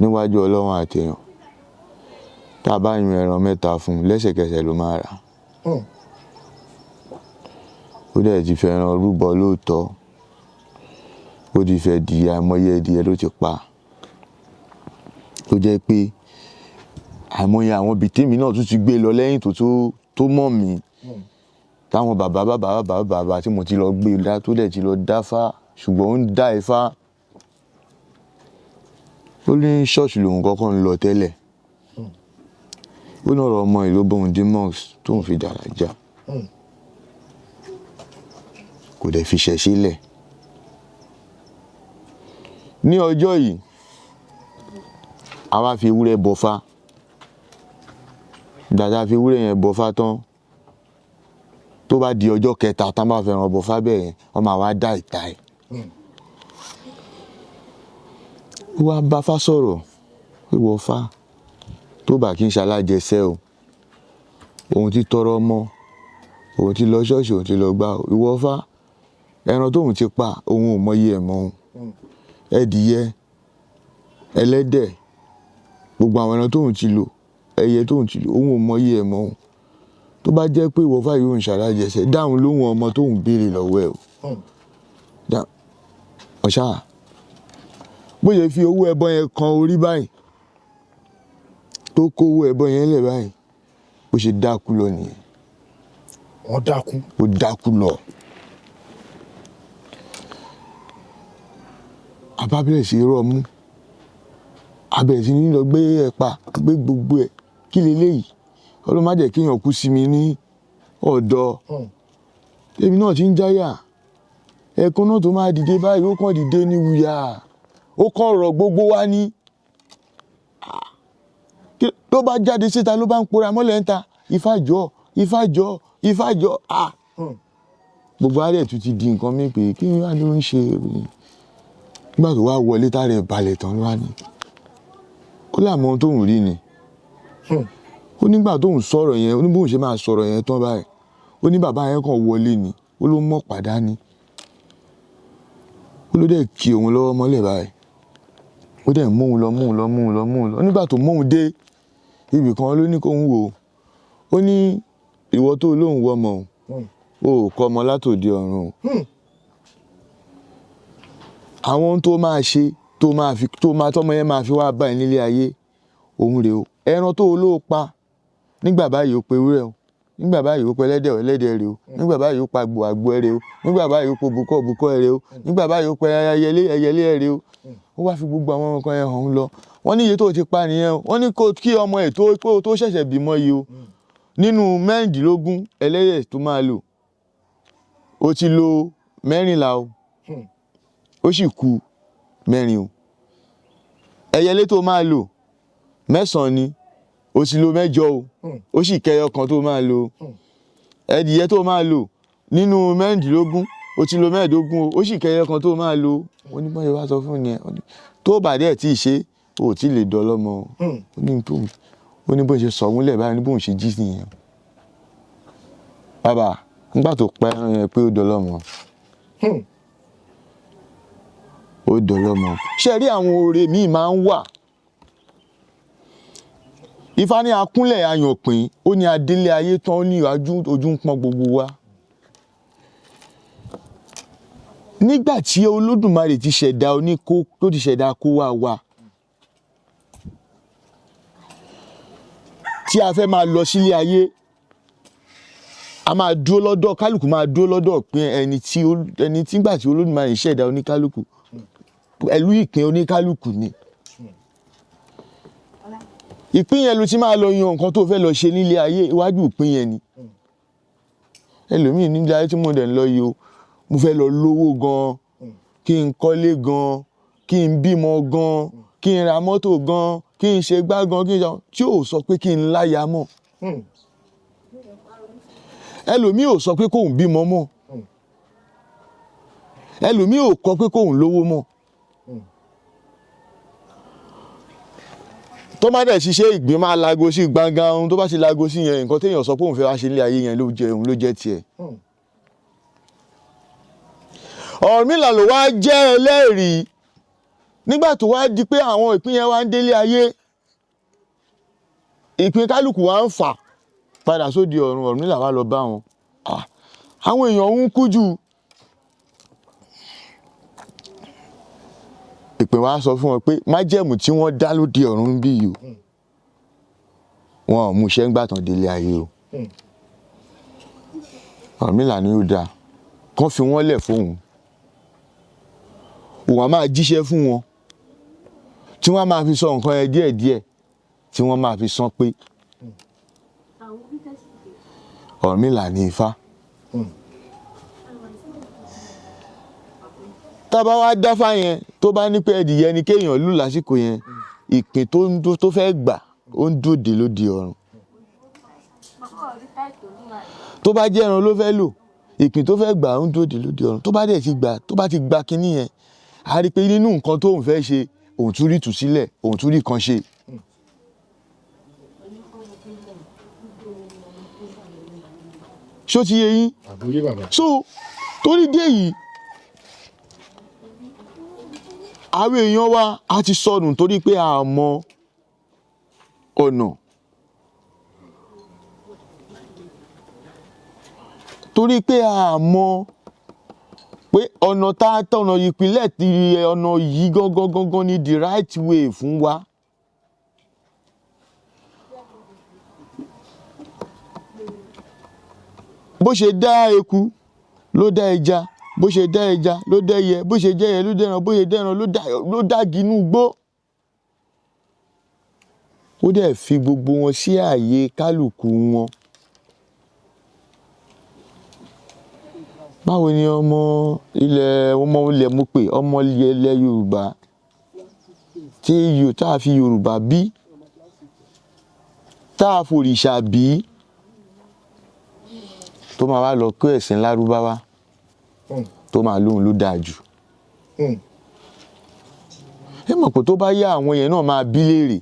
Speaker 1: Níwájú Ọlọ́run àtèèyàn. Tá a bá yan ẹran mẹ́ta fún un, lẹ́sẹ̀kẹsẹ̀ ló máa rà. Ó dẹ̀ ti fẹ́ràn rúbọ lóòótọ́. Ó ti fẹ́ di àìmọye ẹdìyẹ ló ti pa. Tó jẹ́ pé àìmọye àwọn ibi tèmi náà tún ti gbé lọ lẹ́yìn tó mọ̀ mí. Táwọn bàbá bàbá bàbá bàbá tí mo ti lọ gbé dá tó dẹ̀ ti lọ dáfá, ṣùgbọ́n ó ń dá ifá. Ó ní ṣọ́ọ̀ṣì lòun kọ́kọ́ ń lọ tẹ́lẹ̀. Ó ní ọ̀rọ̀ ọmọ ìlú bóun dé mosque tóun fi dàrájà. Kò dẹ̀ fi ṣẹ̀ sílẹ̀. Ní ọjọ́ yìí, a wá fi ewúrẹ́ bọfá. Ìgbà tá a fi ewúrẹ́ yẹn bọfá tán, tó bá di ọjọ́ kẹta tá a bá fẹ́ràn bọfá bẹ́ẹ̀ yẹn, wọ́n máa wá dá ìta ẹ̀. Ó wá bá Fá sọ̀rọ̀, pé wọ Fá, tó bá kí n ṣalájẹsẹ́ o, òun ti tọrọ ọmọ, òun ti lọ ṣọ́ọ̀ṣì, òun ti lọ gbá o. Ìwọ Fá, ẹran tóun ti pa, òun ò mọyì ẹ̀ mọ́ òun. Ẹdìyẹ, ẹlẹ́dẹ̀, gbogbo àwọn ẹran tóun ti lò, ẹyẹ tóun ti lò, òun ò mọyì ẹ̀ mọ́ òun. Tó bá jẹ́ pé ìwọ Fá yìí ò ń ṣalájẹsẹ́, dáhùn lóhùn ọmọ tóun béèrè lọ́wọ́ ẹ̀ o. Ọ̀ṣà, bó ṣe fi owó ẹbọ yẹn kan orí báyìí, tó kó owó ẹbọ yẹn lẹ̀ báyìí, bó ṣe dákú lọ nìyẹn.
Speaker 2: Wọ́n dákú.
Speaker 1: Ó dákú lọ. A bá bẹ̀rẹ̀ sí rọ̀ mú. A bẹ̀rẹ̀ sí ní lọ gbé ẹ̀pà, gbé gbogbo ẹ̀. Kí leléyìí? Ọlọ́run má jẹ́ kí èèyàn kú sí mi ní ọ̀dọ̀. Èmi náà ti ń jáyà. Ẹ̀ẹ̀kan náà tó máa dìde báyìí, ó kàn dìde ní wúyà. Ó kàn rọ̀ gbogbo wa ní. Tó bá jáde síta ló bá ń pora mọ́lẹ̀ ń ta. Ifá jọ̀ọ́, Ifá jọ̀ọ́, Ifá jọ̀ọ́. Gbogbo á dẹ̀ tún ti di nǹkan mi pé kí wá ló ń ṣe. Nígbà tó wá wọlé tá rẹ̀ balẹ̀ tán ló wá ní. Ó láàmú ohun tóun rí ni. Ó nígbà tóun sọ̀rọ̀ yẹn, ó ní bóun ṣe máa sọ̀rọ̀ yẹn tán báyìí. Ó ní bàbá yẹn kàn wọlé ni, ó ló mọ̀ pàdá ni. Ó ló dẹ̀ kí òun lọ́wọ́ mọ́lẹ̀ báyìí. Ó dẹ̀ mú òun lọ, mú òun lọ, mú òun lọ, mú òun lọ. Nígbà tó mú òun dé ibì kan ló ní kóun wò ó. Ó ní ìwọ tó lóun wọ ọmọ òun, o ò kọ́ ọmọ látòdì ọ̀run o. Àwọn ohun tó máa ṣe, tó máa fi, tó máa tọ́mọ yẹn máa fi wá bá ẹ nílé ayé, òun rèé o. Ẹran tó lóo pa nígbà báyìí ó pe ewúrẹ́ o, nígbà báyìí ó pe ẹlẹ́dẹ̀ o, ẹlẹ́dẹ̀ rèé o, nígbà báyìí ó pa àgbò, àgbò ẹ rèé o, nígbà báyìí ó pe òbúkọ, òbúkọ ẹ rèé o, nígbà báyìí ó pe ẹyẹlé, ẹyẹlé ẹ rèé o. Ó wá fi gbogbo àwọn nǹkan yẹn hàn lọ. Wọ́n ní iye tó ti pa nìyẹn o. Wọ́n ní kó kí ọmọ ẹ̀ tó pé o tó ṣẹ̀ṣẹ̀ bímọ yìí o. Nínú mẹ́rìndínlógún ẹlẹ́dẹ̀ tó máa lò, o ti lo mẹ́rìnlá o. Ó sì kù mẹ́rin o. Ẹyẹlé tó máa lò mẹ́sàn-án ni, o ti lo mẹ́jọ o. Ó sì kẹyọ kan tó máa lò. Ẹdìyẹ tó máa lò nínú mẹ́rìndínlógún, o ti lo mẹ́ẹ̀ẹ́dógún o. Ó sì kẹyọ kan tó máa lò. Ó ní bọ́n ṣe wá sọ fún ni ẹ. Tó bá dẹ̀ tí ì ṣe, o ò tí lè dọlọ́mọ o. Ó ní tó, ó ní bó ṣe sọ òun lẹ̀ báyìí, ní bóun ṣe jí nìyẹn. Bàbá, nígbà tó pa ẹran yẹn pé ó dọlọ́mọ. Ó dọlọ́mọ. Ṣé ẹ rí àwọn oore míì máa ń wà? Ifá ní akúnlẹ̀ ayànpín, ó ní adélé ayé tán, ó ní ojú ń pọ́n gbogbo wa. Nígbà tí Olódùmarè ti ṣẹ̀dá oníkó, tó ti ṣẹ̀dá kó wá wa, tí a fẹ́ máa lọ sílé ayé, a máa dúró lọ́dọ̀, kálukú máa dúró lọ́dọ̀ pín ẹni tí ẹni tí nígbà tí Olódùmarè ṣẹ̀dá oníkálukú, pẹ̀lú ìpín oníkálukú ni. Ìpín yẹn ló ti máa lọ yan nǹkan tó fẹ́ lọ ṣe nílé ayé, iwájú ìpín yẹn ni. Ẹlòmíì nílé ayé tí mo dẹ̀ ń lọ yìí o, mo fẹ́ lọ lówó gan, kí n kọ́lé gan, kí n bímọ gan, kí n ra mọ́tò gan, kí n ṣe gbá gan, kí n ṣe tí ò sọ pé kí n láya mọ́. Ẹlòmíì ò sọ pé kóun bímọ mọ́. Ẹlòmíì ò kọ pé kóun lówó mọ́. Tó bá dẹ̀ ṣiṣẹ́ ìgbín máa lago sí gbangba, ohun tó bá ti lago sí yẹn, nǹkan téèyàn sọ pé òun fẹ́ wá ṣe nílé ayé yẹn ló jẹ́ òun ló jẹ́ tiẹ̀. Ọ̀rúnmìlà ló wá jẹ́ ẹlẹ́rìí nígbà tó wá di pé àwọn ìpín yẹn wá ń délé ayé, ìpín kálukú wá ń fà padà sóde ọ̀run. Ọ̀rúnmìlà wá lọ bá wọn. Ah, àwọn èèyàn ń kú jù. Ìpín wa sọ fún wọn pé májẹ̀mú tí wọ́n dá lóde ọ̀run ń bí yìí o, wọn ò mú iṣẹ́ ń gbà tán délé ayé o. Ọ̀rúnmìlà ni ó dáa kán fi wọ́n lẹ̀ fóun, òun á máa jíṣẹ́ fún wọn tí wọ́n á máa fi sọ nǹkan yẹn díẹ̀díẹ̀ tí wọ́n máa fi san pé Ọ̀rúnmìlà ní Ifá. Tá a bá wá dáfá yẹn, tó bá ní pé ẹdìyẹ ni kéèyàn lù lásìkò yẹn, ìpín tó fẹ́ gbà ó ń dòde lóde ọ̀run. Tó bá jẹ́ ẹran ló fẹ́ lò, ìpín tó fẹ́ gbà ó ń dòde lóde ọ̀run. Tó bá dẹ̀ ti gbà, tó bá ti gba kinní yẹn, a rí i pé nínú nǹkan tóun fẹ́ ṣe, òun tún rí ìtúsílẹ̀, òun tún rí kan ṣe. Ṣó ti yé yín?
Speaker 2: Àgbọ́yé bàbá.
Speaker 1: So torí dé yìí, àwọn èèyàn wa a ti sọnù torí pé a mọ ọ̀nà, torí pé a mọ pé ọ̀nà tá a tọ̀nà ìpínlẹ̀ ti ọ̀nà yìí gangan gangan ni the right way fún wa. Bó ṣe dá eku ló dá ẹja, bó ṣe dá ẹja ló dá ẹyẹ, bó ṣe jẹyẹ ló dẹran, bó ṣe dẹran ló dá ginú gbó. Ó dẹ̀ fi gbogbo wọn sí ààyè kálukú wọn. Báwo ni ọmọ ilẹ̀, ọmọ ilẹ̀ mo pè ọmọ ilẹ̀ Yorùbá tí tá a fi Yorùbá bí, tá a fòrìṣà bí, tó máa wá lọ kó ẹ̀sìn Lárúbáwá, tó máa lóhun ló dáa jù? Ẹ mọ̀ pé tó bá yá, àwọn yẹn náà máa bí léèrè.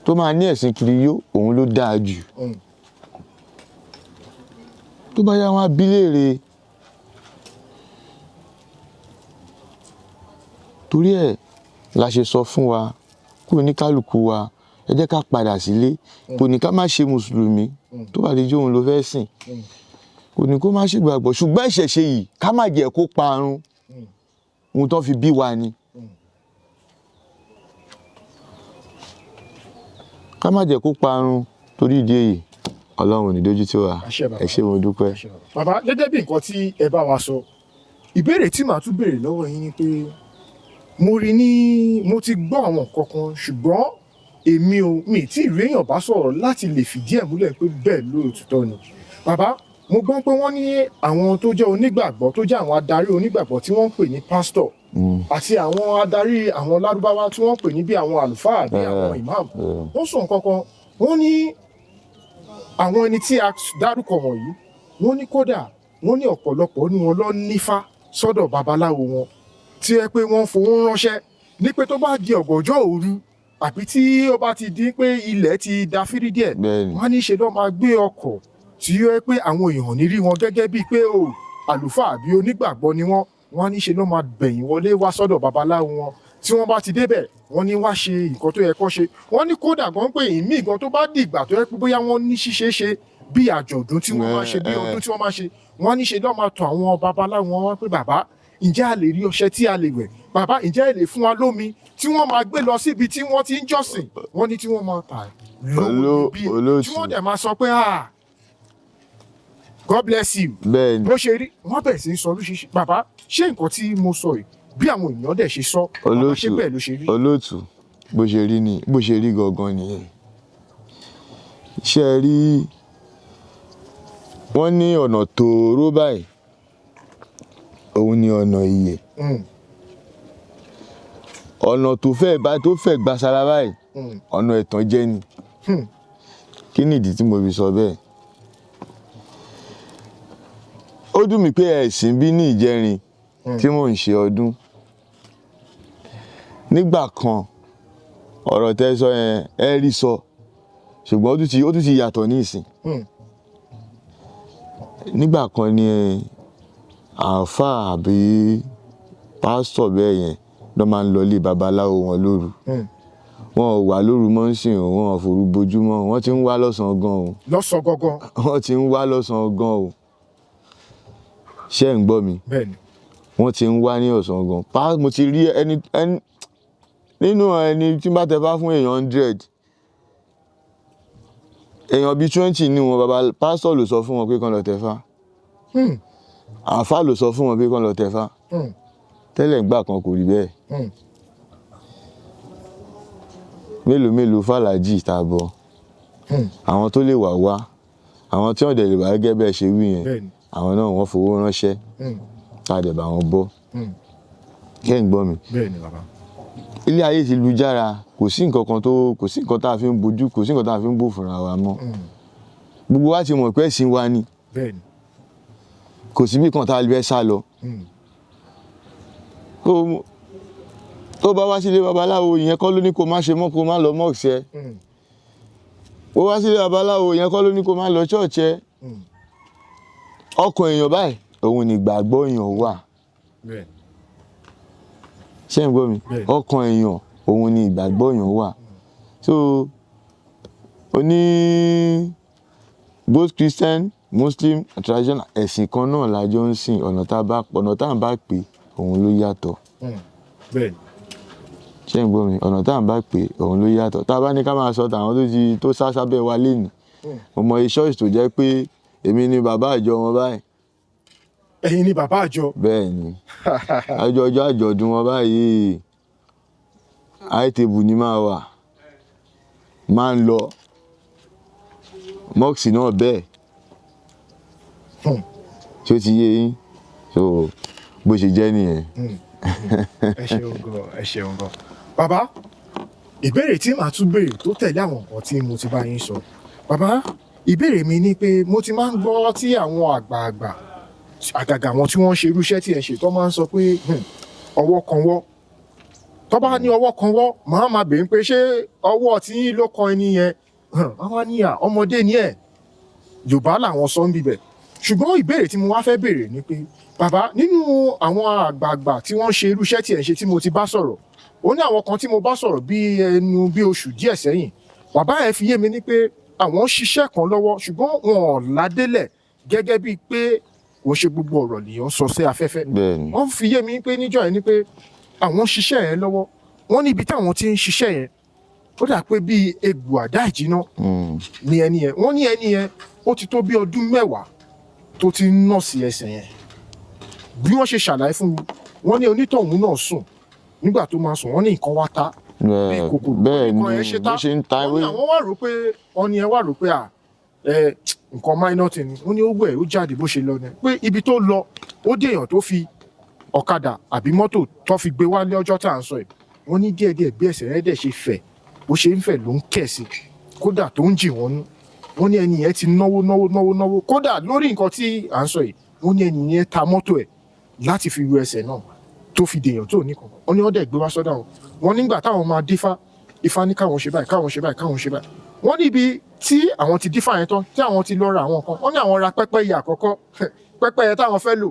Speaker 1: Tó máa ní ẹ̀sìn kiriyó òun ló dáa jù, tó bá yá wọn á bí léèrè. Torí ẹ̀ la ṣe sọ fún wa kó oníkálukú wa, ẹ jẹ́ ká padà sílé. Kò ní ká má ṣe mùsùlùmí, tó bá di jóun ló fẹ́ sìn, kò ní kó má ṣe gbàgbọ́, ṣùgbọ́n ìṣẹ̀ṣe yìí, ká má jẹ́ kó parun. Ohun tó fi bí wa ni ká má jẹ́ kó parun. Torí ìdí èyí, Ọlọ́run ò ní dójú tì wá.
Speaker 2: Àṣẹ bàbá.
Speaker 1: Ẹ ṣé, mo dúpẹ́.
Speaker 2: Bàbá, gẹ́gẹ́ bí nǹkan tí ẹ bá wa sọ, ìbéèrè tí màá tún béèrè lọ́wọ́ yín ni pé mo rí ní mo ti gbọ́ àwọn nǹkan kan, ṣùgbọ́n èmi ò mi tí ì rí èèyàn bá sọ̀rọ̀ láti lè fìdí ẹ̀ múlẹ̀ pé bẹ́ẹ̀ lóòtítọ́ ni. Bàbá, mo gbọ́ pé wọ́n ní àwọn tó jẹ́ onígbàgbọ́, tó jẹ́ àwọn adarí onígbàgbọ́ tí wọ́n ń pè ní pásítọ̀, àti àwọn adarí àwọn lárúbáwá tí wọ́n ń pè ní bí àwọn àlùfáà, bí àwọn ìmáàmù, wọ́n sọ nǹkan kan. Wọ́n ní àwọn ẹni tí a dárúkọ wọ̀nyí, wọ́n ní kódà wọ́n ní ọ̀pọ̀lọpọ̀ ní wọn lọ nífá sọ́dọ̀ babaláwo wọn, tí ẹ pé wọ́n fowó ránṣẹ́ ní pé tó bá di ọ̀gànjọ́ òru àbí tí ó bá ti di pé ilẹ̀ ti da fírí díẹ̀, wọ́n ní ṣe ló máa gbé ọkọ̀ tí ó yẹ pé àwọn èèyàn ní rí wọn gẹ́gẹ́ bíi pé o àlùfáà àbí onígbàgbọ́ ni wọ́n. Wọ́n ní ṣe ló máa gbẹ̀yìn wọlé wá sọ́dọ̀ babaláwo wọn. Tí wọ́n bá ti débẹ̀, wọ́n ní wá ṣe nǹkan tó yẹ kó ṣe. Wọ́n ní kódà gan pé ìmíì gan, tó bá dìgbà tó yẹ pé bóyá wọ́n ní ṣíṣe ṣe bí àjọ̀dún tí wọ́n máa ṣe, bí ọdún tí wọ́n máa ṣe, wọ́n ní ṣe ló máa tọ̀ àwọn babaláwo wọn wá pé, "Bàbá, ǹjẹ́ a lè rí ọṣẹ tí a lè wẹ̀? Bàbá, ǹjẹ́ ẹ lè fún wa lómi?" tí wọ́n máa gbé lọ síbi tí wọ́n ti ń jọ́sìn. Wọ́n ní tí wọ́n máa tà lówó níbí,
Speaker 1: Olóòtú.
Speaker 2: tí wọ́n dẹ̀ máa sọ pé, "Ah, God bless you." Bó ṣe rí, wọ́n bẹ̀rẹ̀ sí í sọ oríṣiríṣi. Bàbá, ṣé nǹkan tí mo sọ yìí, bí àwọn èèyàn dẹ̀ ṣe sọ, bàbá, ṣé
Speaker 1: Olóòtú.
Speaker 2: bẹ́ẹ̀ ló ṣe rí?
Speaker 1: Olóòtú, bó ṣe rí ni, bó ṣe rí gangan nìyẹn. Ṣé ẹ rí, wọ́n ní ọ̀nà tóóró báyìí òun ni ọ̀nà ìyè. Ọ̀nà tó fẹ́ bá tó fẹ́ gbasara báyìí, ọ̀nà ẹ̀tàn jẹ́ ni. Kí nìdí tí mo fi sọ bẹ́ẹ̀? Ó dùn mí pé ẹ̀sìn bí ní ìjẹrin tí mò ń ṣe ọdún. Nígbà kan, ọ̀rọ̀ tẹ́ sọ yẹn ẹ rí sọ, ṣùgbọ́n ó tún ti yàtọ̀ ní ìsìn. Nígbà kan ni àáfàá àbí pásítọ̀ bẹ́ẹ̀ yẹn ló máa ń lọ ilé babaláwo wọn lóru. Wọn ò wà lóru mọ́ ń sìn o, wọn ò forú bojú mọ́, wọ́n ti ń wá lọ́sàn-án gan o.
Speaker 2: Lọ́sàn gangan.
Speaker 1: Wọ́n ti ń wá lọ́sàn-án gan o. Ṣé ẹ̀ ń gbọ́ mi?
Speaker 2: Bẹ́ẹ̀ni.
Speaker 1: Wọ́n ti ń wá ní ọ̀sán gan. Mo ti rí ẹni nínú ẹni tí bá tẹ bá fún èèyàn 100, èèyàn bíi 20 ní wọn, baba pásítọ̀ ló sọ fún wọn pé kán lọ tẹ̀fá, àáfàá ló sọ fún wọn pé kán lọ tẹ̀fá. Tẹ́lẹ̀ ńgbà kan kò rí bẹ́ẹ̀. Mélòó mélòó fàlàjì tá a bọ̀, àwọn tó lè wà wá, àwọn tí wọ́n dẹ̀ lè wá gẹ́gẹ́ bẹ́ẹ̀ ṣe wí yẹn, àwọn náà wọ́n fowó ránṣẹ́, tá a dẹ̀ bá wọn bọ́. Kẹ́ ń gbọ́ mi?
Speaker 2: Bẹ́ẹ̀ni, bàbá.
Speaker 1: Ilé ayé ti lu jára, kò sí nǹkan kan tó, kò sí nǹkan tá a fi ń bojú, kò sí nǹkan tá a fi ń bò fúnra wa mọ́. Gbogbo wa ti mọ̀ pé ẹ̀sìn wa ni. Kò síbì kan tá a fẹ́ sá lọ. Tó bá wá sílé babaláwo, ìyẹn kọ́ ló ní kó má ṣe mọ́, kó má lọ mosque ẹ. Ó wá sílé babaláwo, ìyẹn kọ́ ló ní kó má lọ church ẹ. Ọkàn èèyàn báyìí, òun ni ìgbàgbọ́ èèyàn wà. Ṣé ń gbọ́ mi?
Speaker 2: Bẹ́ẹ̀ni.
Speaker 1: Ọkàn èèyàn, òun ni ìgbàgbọ́ èèyàn wà. So oní both Christian, Muslim and traditional, ẹ̀sìn kan náà la jọ ń sìn. Ọ̀nà tá à ń bá pè, òun ló yàtọ̀. Ṣé ń gbọ́ mi? Ọ̀nà tá à ń bá pè, òun ló yàtọ̀. Tá a bá ní ká máa sọ tàwọn tó ti tó sá sábẹ́ wa lénìí, mo mọ ṣọ́ọ̀ṣì tó jẹ́ pé èmi ni bàbá àjọ wọn báyìí.
Speaker 2: Ẹ̀yin ni bàbá àjọ?
Speaker 1: Bẹ́ẹ̀ ni. Àjọ ọjọ́ àjọ̀dún wọn báyìí, high table ni máa wà, máa ń lọ mosque náà bẹ́ẹ̀. Ṣé ó ti yé yín? So bó ṣe jẹ́ nìyẹn.
Speaker 2: Ẹ ṣeun gan, ẹ ṣeun gan, bàbá. Ìbéèrè tí màá tún béèrè tó tẹ̀lé àwọn nǹkan tí mo ti bá yín sọ, bàbá, ìbéèrè mi ni pé mo ti máa ń gbọ́ tí àwọn àgbààgbà, àgàgà àwọn tí wọ́n ń ṣe irú iṣẹ́ tí ẹ ṣe, tó máa ń sọ pé ọwọ́ kan wọ́. Tó bá ní ọwọ́ kan wọ́, màá máa béèrè pé ṣé ọwọ́ tí yín ló kan ẹni yẹn? Wọ́n wá ní à ọmọdé ni ẹ̀, Yorùbá làwọn sọ ń bibẹ̀. Ṣùgbọ́n ìbéèrè tí mo wá fẹ́ béèrè ni pé, bàbá, nínú àwọn àgbààgbà tí wọ́n ń ṣe irú iṣẹ́ tí ẹ̀ ń ṣe tí mo ti bá sọ̀rọ̀, ó ní àwọn kan tí mo bá sọ̀rọ̀ bí ẹnu bí oṣù díẹ̀ sẹ́yìn. Bàbá yẹn fi yé mi ní pé àwọn ń ṣiṣẹ́ kan lọ́wọ́, ṣùgbọ́n wọn ò ládélẹ̀ gẹ́gẹ́ bíi pé kò ń ṣe gbogbo ọ̀rọ̀ lèèyàn sọ sí afẹ́fẹ́. Wọ́n fi yé mi pé níjọ́ yẹn ni pé àwọn ń ṣiṣẹ́ yẹn lọ́wọ́. Wọ́n ní ibi táwọn ti ń ṣiṣẹ́ yẹn, ó dà pé bíi egbò àdá ìjìnà ni ẹni yẹn. Wọ́n ní ẹni yẹn, ó ti tó bí ọdún 10 tó ti ń nọ́ọ̀sì ẹsẹ̀ yẹn. Bí wọ́n ṣe ṣàlàyé fún mi, wọ́n ní onítọ̀hún náà sùn. Nígbà tó máa sùn, wọ́n ní nǹkan wá ta bí kòkòrò.
Speaker 1: Bẹ́ẹ̀
Speaker 2: Nǹkan
Speaker 1: ni.
Speaker 2: yẹn ṣe tá.
Speaker 1: Bó ṣe ń ta
Speaker 2: Wọ́n ní
Speaker 1: ewé.
Speaker 2: àwọn wá rò pé wọ́n ní ẹ wá rò pé à ẹ nǹkan minor thing ni. Wọ́n ní ó wẹ̀, ó jáde, bó ṣe lọ ni pé ibi tó lọ, ó dé èèyàn tó fi ọ̀kadà àbí mọ́tò tó fi gbé wálé ọjọ́ tá à ń sọ yìí. Wọ́n ní díẹ̀díẹ̀ bí ẹsẹ̀ rẹ̀ dẹ̀ ṣe fẹ̀, bó ṣe ń fẹ̀ ló ń kẹ̀ sí, kódà tó ń jì wọ́n nú. Wọ́n ní ẹni yẹn ti náwó náwó náwó náwó, kódà lórí nǹkan tí à ń sọ yìí. Wọ́n ní ẹni yẹn ta mọ́tò ẹ̀ láti fi ru ẹsẹ̀ náà tó fi dèèyàn tó ní kankan. Wọ́n ní wọ́n dẹ̀ gbé wá sọ́dọ̀ àwọn. Wọ́n nígbà táwọn máa dífá, Ifá ní káwọn ṣe báyìí, káwọn ṣe báyìí, káwọn ṣe báyìí. Wọ́n níbi tí àwọn ti dífá yẹn tán, tí àwọn ti lọ ra àwọn nǹkan, wọ́n ní àwọn ra pẹ́pẹ́yẹ àkọ́kọ́. Pẹ́pẹ́yẹ táwọn fẹ́ lò,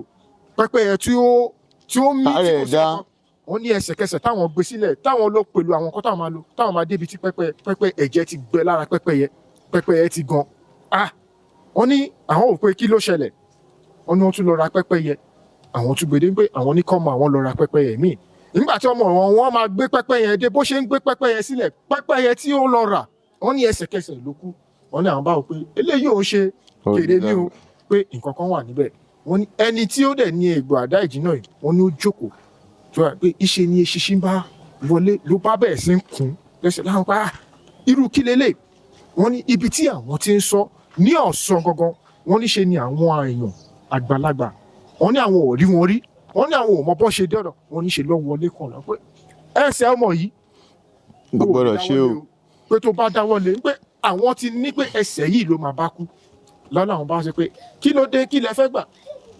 Speaker 2: pẹ́pẹ́yẹ tí ó mí, tí
Speaker 1: Tààrẹ̀
Speaker 2: kò sí
Speaker 1: dá.
Speaker 2: nǹkan. Wọ́n ní ẹsẹ̀kẹsẹ̀ táwọn gbé sílẹ̀, táwọn lọ pẹ̀lú àwọn nǹkan táwọn máa lò, táwọn máa débi tí pẹ́pẹ́ ẹ̀jẹ̀ ti gbẹ lára pẹ́pẹ́yẹ, pẹ́pẹ́yẹ ti gan. Ah, wọ́n ní àwọn ò pé kí ló ṣẹlẹ̀. Wọ́n ní wọ́n tún lọ ra pẹ́pẹ́yẹ, àwọn tún gbèdé pé àwọn ní kọ́mọ àwọn lọ ra pẹ́pẹ́yẹ míì. Nígbà tí ọmọ wọn wọn máa gbé pẹ́pẹ́yẹ dé, bó ṣe ń gbé pẹ́pẹ́yẹ sílẹ̀, pẹ́pẹ́yẹ tí ó lọ rà, wọ́n ní ẹsẹ̀kẹsẹ̀ ló kú. Wọ́n ní àwọn báwo pé eléyìí ò ń ṣe kéré ní o, pé nǹkan kan wà níbẹ̀. Wọ́n ní ẹni tí ó dẹ̀ ní egbò àdá ìjìnà yìí, wọ́n ní ó jókòó tó wà pé ìṣe ni eṣinṣin bá wọlé, ló bá bẹ̀rẹ̀ sí ń kún lẹ́sẹ̀ láwọn pa. "Ah, irú kí lélẹ̀?" Wọ́n ní ibi tí àwọn ti ń sọ ní ọ̀sán gangan, wọ́n ní ṣe ni àwọn èèyàn àgbàlagbà, wọ́n ní àwọn ò rí wọn rí, wọ́n ní àwọn ò mọ bọ́ ṣe dọ́dọ̀. Wọ́n ní ṣe lọ́ wọlé kan lọ pé Ẹsẹ̀ ọmọ yìí
Speaker 1: Kò gbọ́dọ̀ ṣe o.
Speaker 2: Pé tó bá dáwọ́ lé, pé àwọn ti ní pé ẹsẹ̀ yìí ló máa bá kú lọ́nà. Àwọn bá ṣe pé kí ló dé, kí lẹ fẹ́ gbà?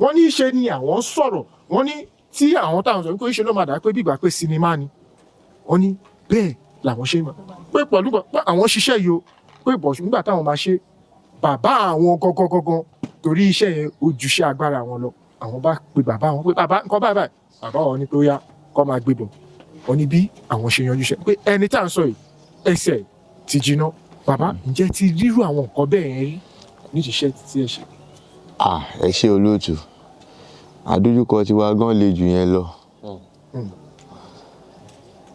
Speaker 2: Wọ́n ní ṣe ni àwọn ń sọ̀rọ̀. Wọ́n ní tí àwọn táwọn sọ pé ṣe ló máa dà pé bí ìgbà pé sinimá ni. Wọ́n ní bẹ́ẹ̀ làwọn ṣe mọ̀ pé pẹ̀lú pé àwọn ṣiṣẹ́ yìí o, pé bọ̀ nígbà táwọn máa ṣe, bàbá àwọn gangan gangan, torí iṣẹ́ yẹn ojúṣe agbára àwọn lọ, àwọn bá pe bàbá àwọn pé bàbá, nǹkan báyìí báyìí. Bàbá wọn ní pé ó yá, kó máa gbé bọ̀. Wọ́n ní bí àwọn ṣe yanjú iṣẹ́ pé ẹni tá à ń sọ yìí, ẹsẹ̀ ti jiná. Bàbá, ǹjẹ́ ti rírú àwọn nǹkan bẹ́ẹ̀ yẹn rí ní ìṣiṣẹ́ tí ẹ ṣe?
Speaker 1: Ah, ẹ ṣé olóòtú. Àdójúkọ tiwa gan le jù yẹn lọ.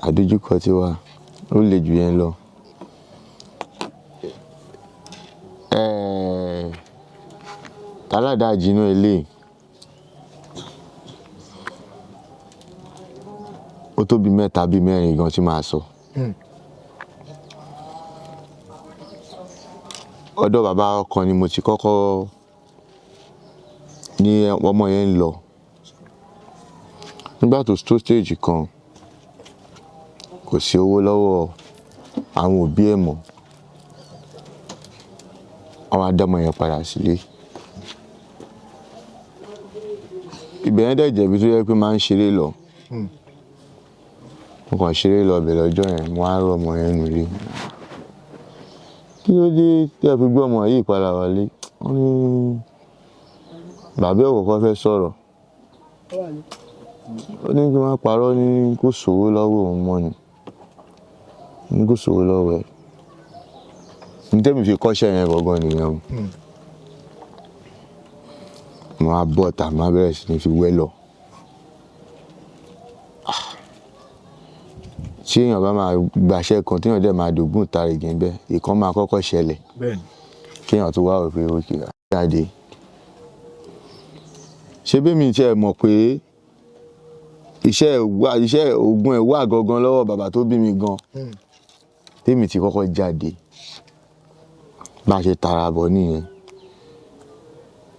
Speaker 1: Àdójúkọ tiwa ó le jù yẹn lọ. Táládà jiná ilé ó tó bí mẹ́ta bí mẹ́rin gan tí màá sọ. Ọ̀dọ̀ bàbá kan ni mo ti kọ́kọ́ ní ọmọ yẹn ń lọ. Nígbà tó tó stage kan, kò sí owó lọ́wọ́ àwọn òbí ẹ̀ mọ́. Wọ́n wá dá ọmọ yẹn padà sílé. Ibẹ̀ yẹn dẹ̀ jẹ́ ibi tó jẹ́ pé máa ń ṣeré lọ. Mo kàn ṣeré lọ ibẹ̀ lọ́jọ́ yẹn, mo wá rí ọmọ yẹn nínú ilé. Kí ló dé tí ẹ fi gbé ọmọ yìí padà wálé? Wọ́n ní bàbá ẹ̀ ò kọ́kọ́ fẹ́ sọ̀rọ̀. Ó ní kí n má parọ́, ní kò sówó lọ́wọ́ òun mọ́ ni. Ní kò sówó lọ́wọ́ ẹ̀. Ní tẹ́mi fi kọ́ṣẹ́ yẹn gangan nìyẹn o. Mo wá bọ́ta, mo wá bẹ̀rẹ̀ sí ní fi wẹ́ lọ. Tí èèyàn bá máa gbaṣẹ́ kan, tí èèyàn dẹ̀ máa dògún ìtarìgì ńbẹ̀, ìkan máa kọ́kọ́ ṣẹlẹ̀. Kí èèyàn tó wá rò pé ó jáde. Ṣé bí mi tí ẹ mọ̀ pé iṣẹ́ wà, iṣẹ́ ògùn ẹ̀ wà gangan lọ́wọ́ bàbá tó bí mi gan. Tèmi ti kọ́kọ́ jáde. Bá ṣe tara bọ̀ nìyẹn.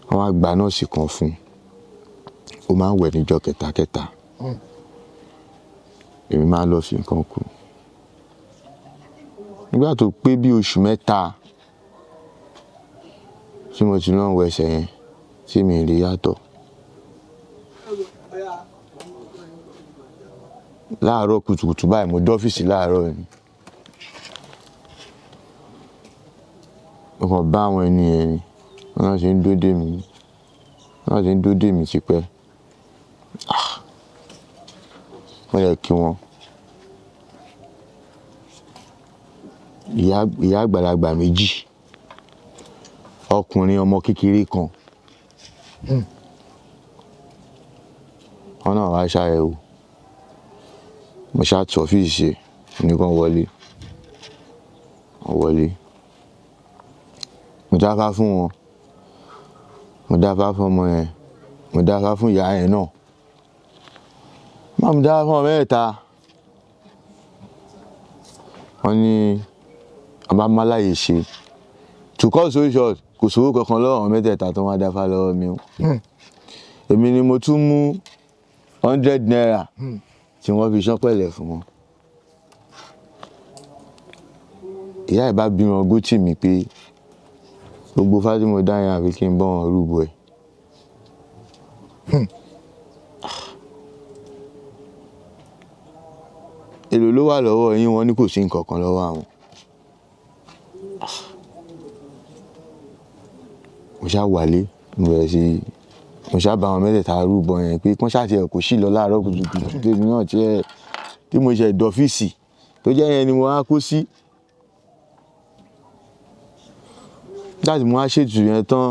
Speaker 1: Wọ́n wá gba nọ́ọ̀sì kan fún un. Ó máa ń wẹ̀ níjọ́ kẹtàkẹtà. Èmi máa ń lọ fi nǹkan kù. Nígbà tó pé bí oṣù mẹ́ta tí mo ti lọ ń wẹ ẹsẹ̀ yẹn, tí mi rí yàtọ̀. Láàárọ̀ kùtùkùtù báyìí, mo dé ọ́fíìsì láàárọ̀ ni. Mo kàn bá àwọn ẹni yẹn ni. Wọ́n náà ṣe ń dúró dè mí. Wọ́n náà ṣe ń dúró dè mí tipẹ́. Ah! Mo dẹ̀ kí wọn. Ìyá àgbàlagbà méjì, ọkùnrin ọmọ kékeré kan. Wọ́n náà wá ṣàyẹ̀wò. Mo ṣá tún ọ́fíìsì ṣe, mo ní kí wọ́n wọlé. Wọ́n wọlé. Mo dáfá fún wọn. Mo dáfá fún ọmọ yẹn. Mo dáfá fún ìyá yẹn náà. Má mo dáfá fún ọmọ mẹ́ta. Wọ́n ní ọba máláyè ṣe. To cut story short, kò sówó kankan lọ́wọ́ àwọn mẹ́tẹ̀ẹ̀ta tó wá dáfá lọ́wọ́ mi o. Èmi ni mo tún mú 100 naira tí wọ́n fi ṣán pẹ̀lẹ́ fún wọn. Ìyá ẹ̀ bá bímọ gótì mi pé gbogbo ifá tí mo dá yẹn àfi kí n bọ́ wọn rúbọ ẹ̀. Èló ló wà lọ́wọ́ yín? Wọ́n ní kò sí nǹkan kan lọ́wọ́ àwọn. Mo ṣá wálé, mo bẹ̀rẹ̀ sí, mo ṣá bá àwọn mẹ́tẹ̀ẹ̀ta rúbọ yẹn pé kí wọ́n ṣá ti ẹ̀ kó sí lọ láàárọ̀ kùtùkùtù tèmi náà tí ẹ, tí mo ṣe dọ́fíìsì tó jẹ́ yẹn ni mo wá kó sí. Nígbà tí mo wá ṣètùtù yẹn tán,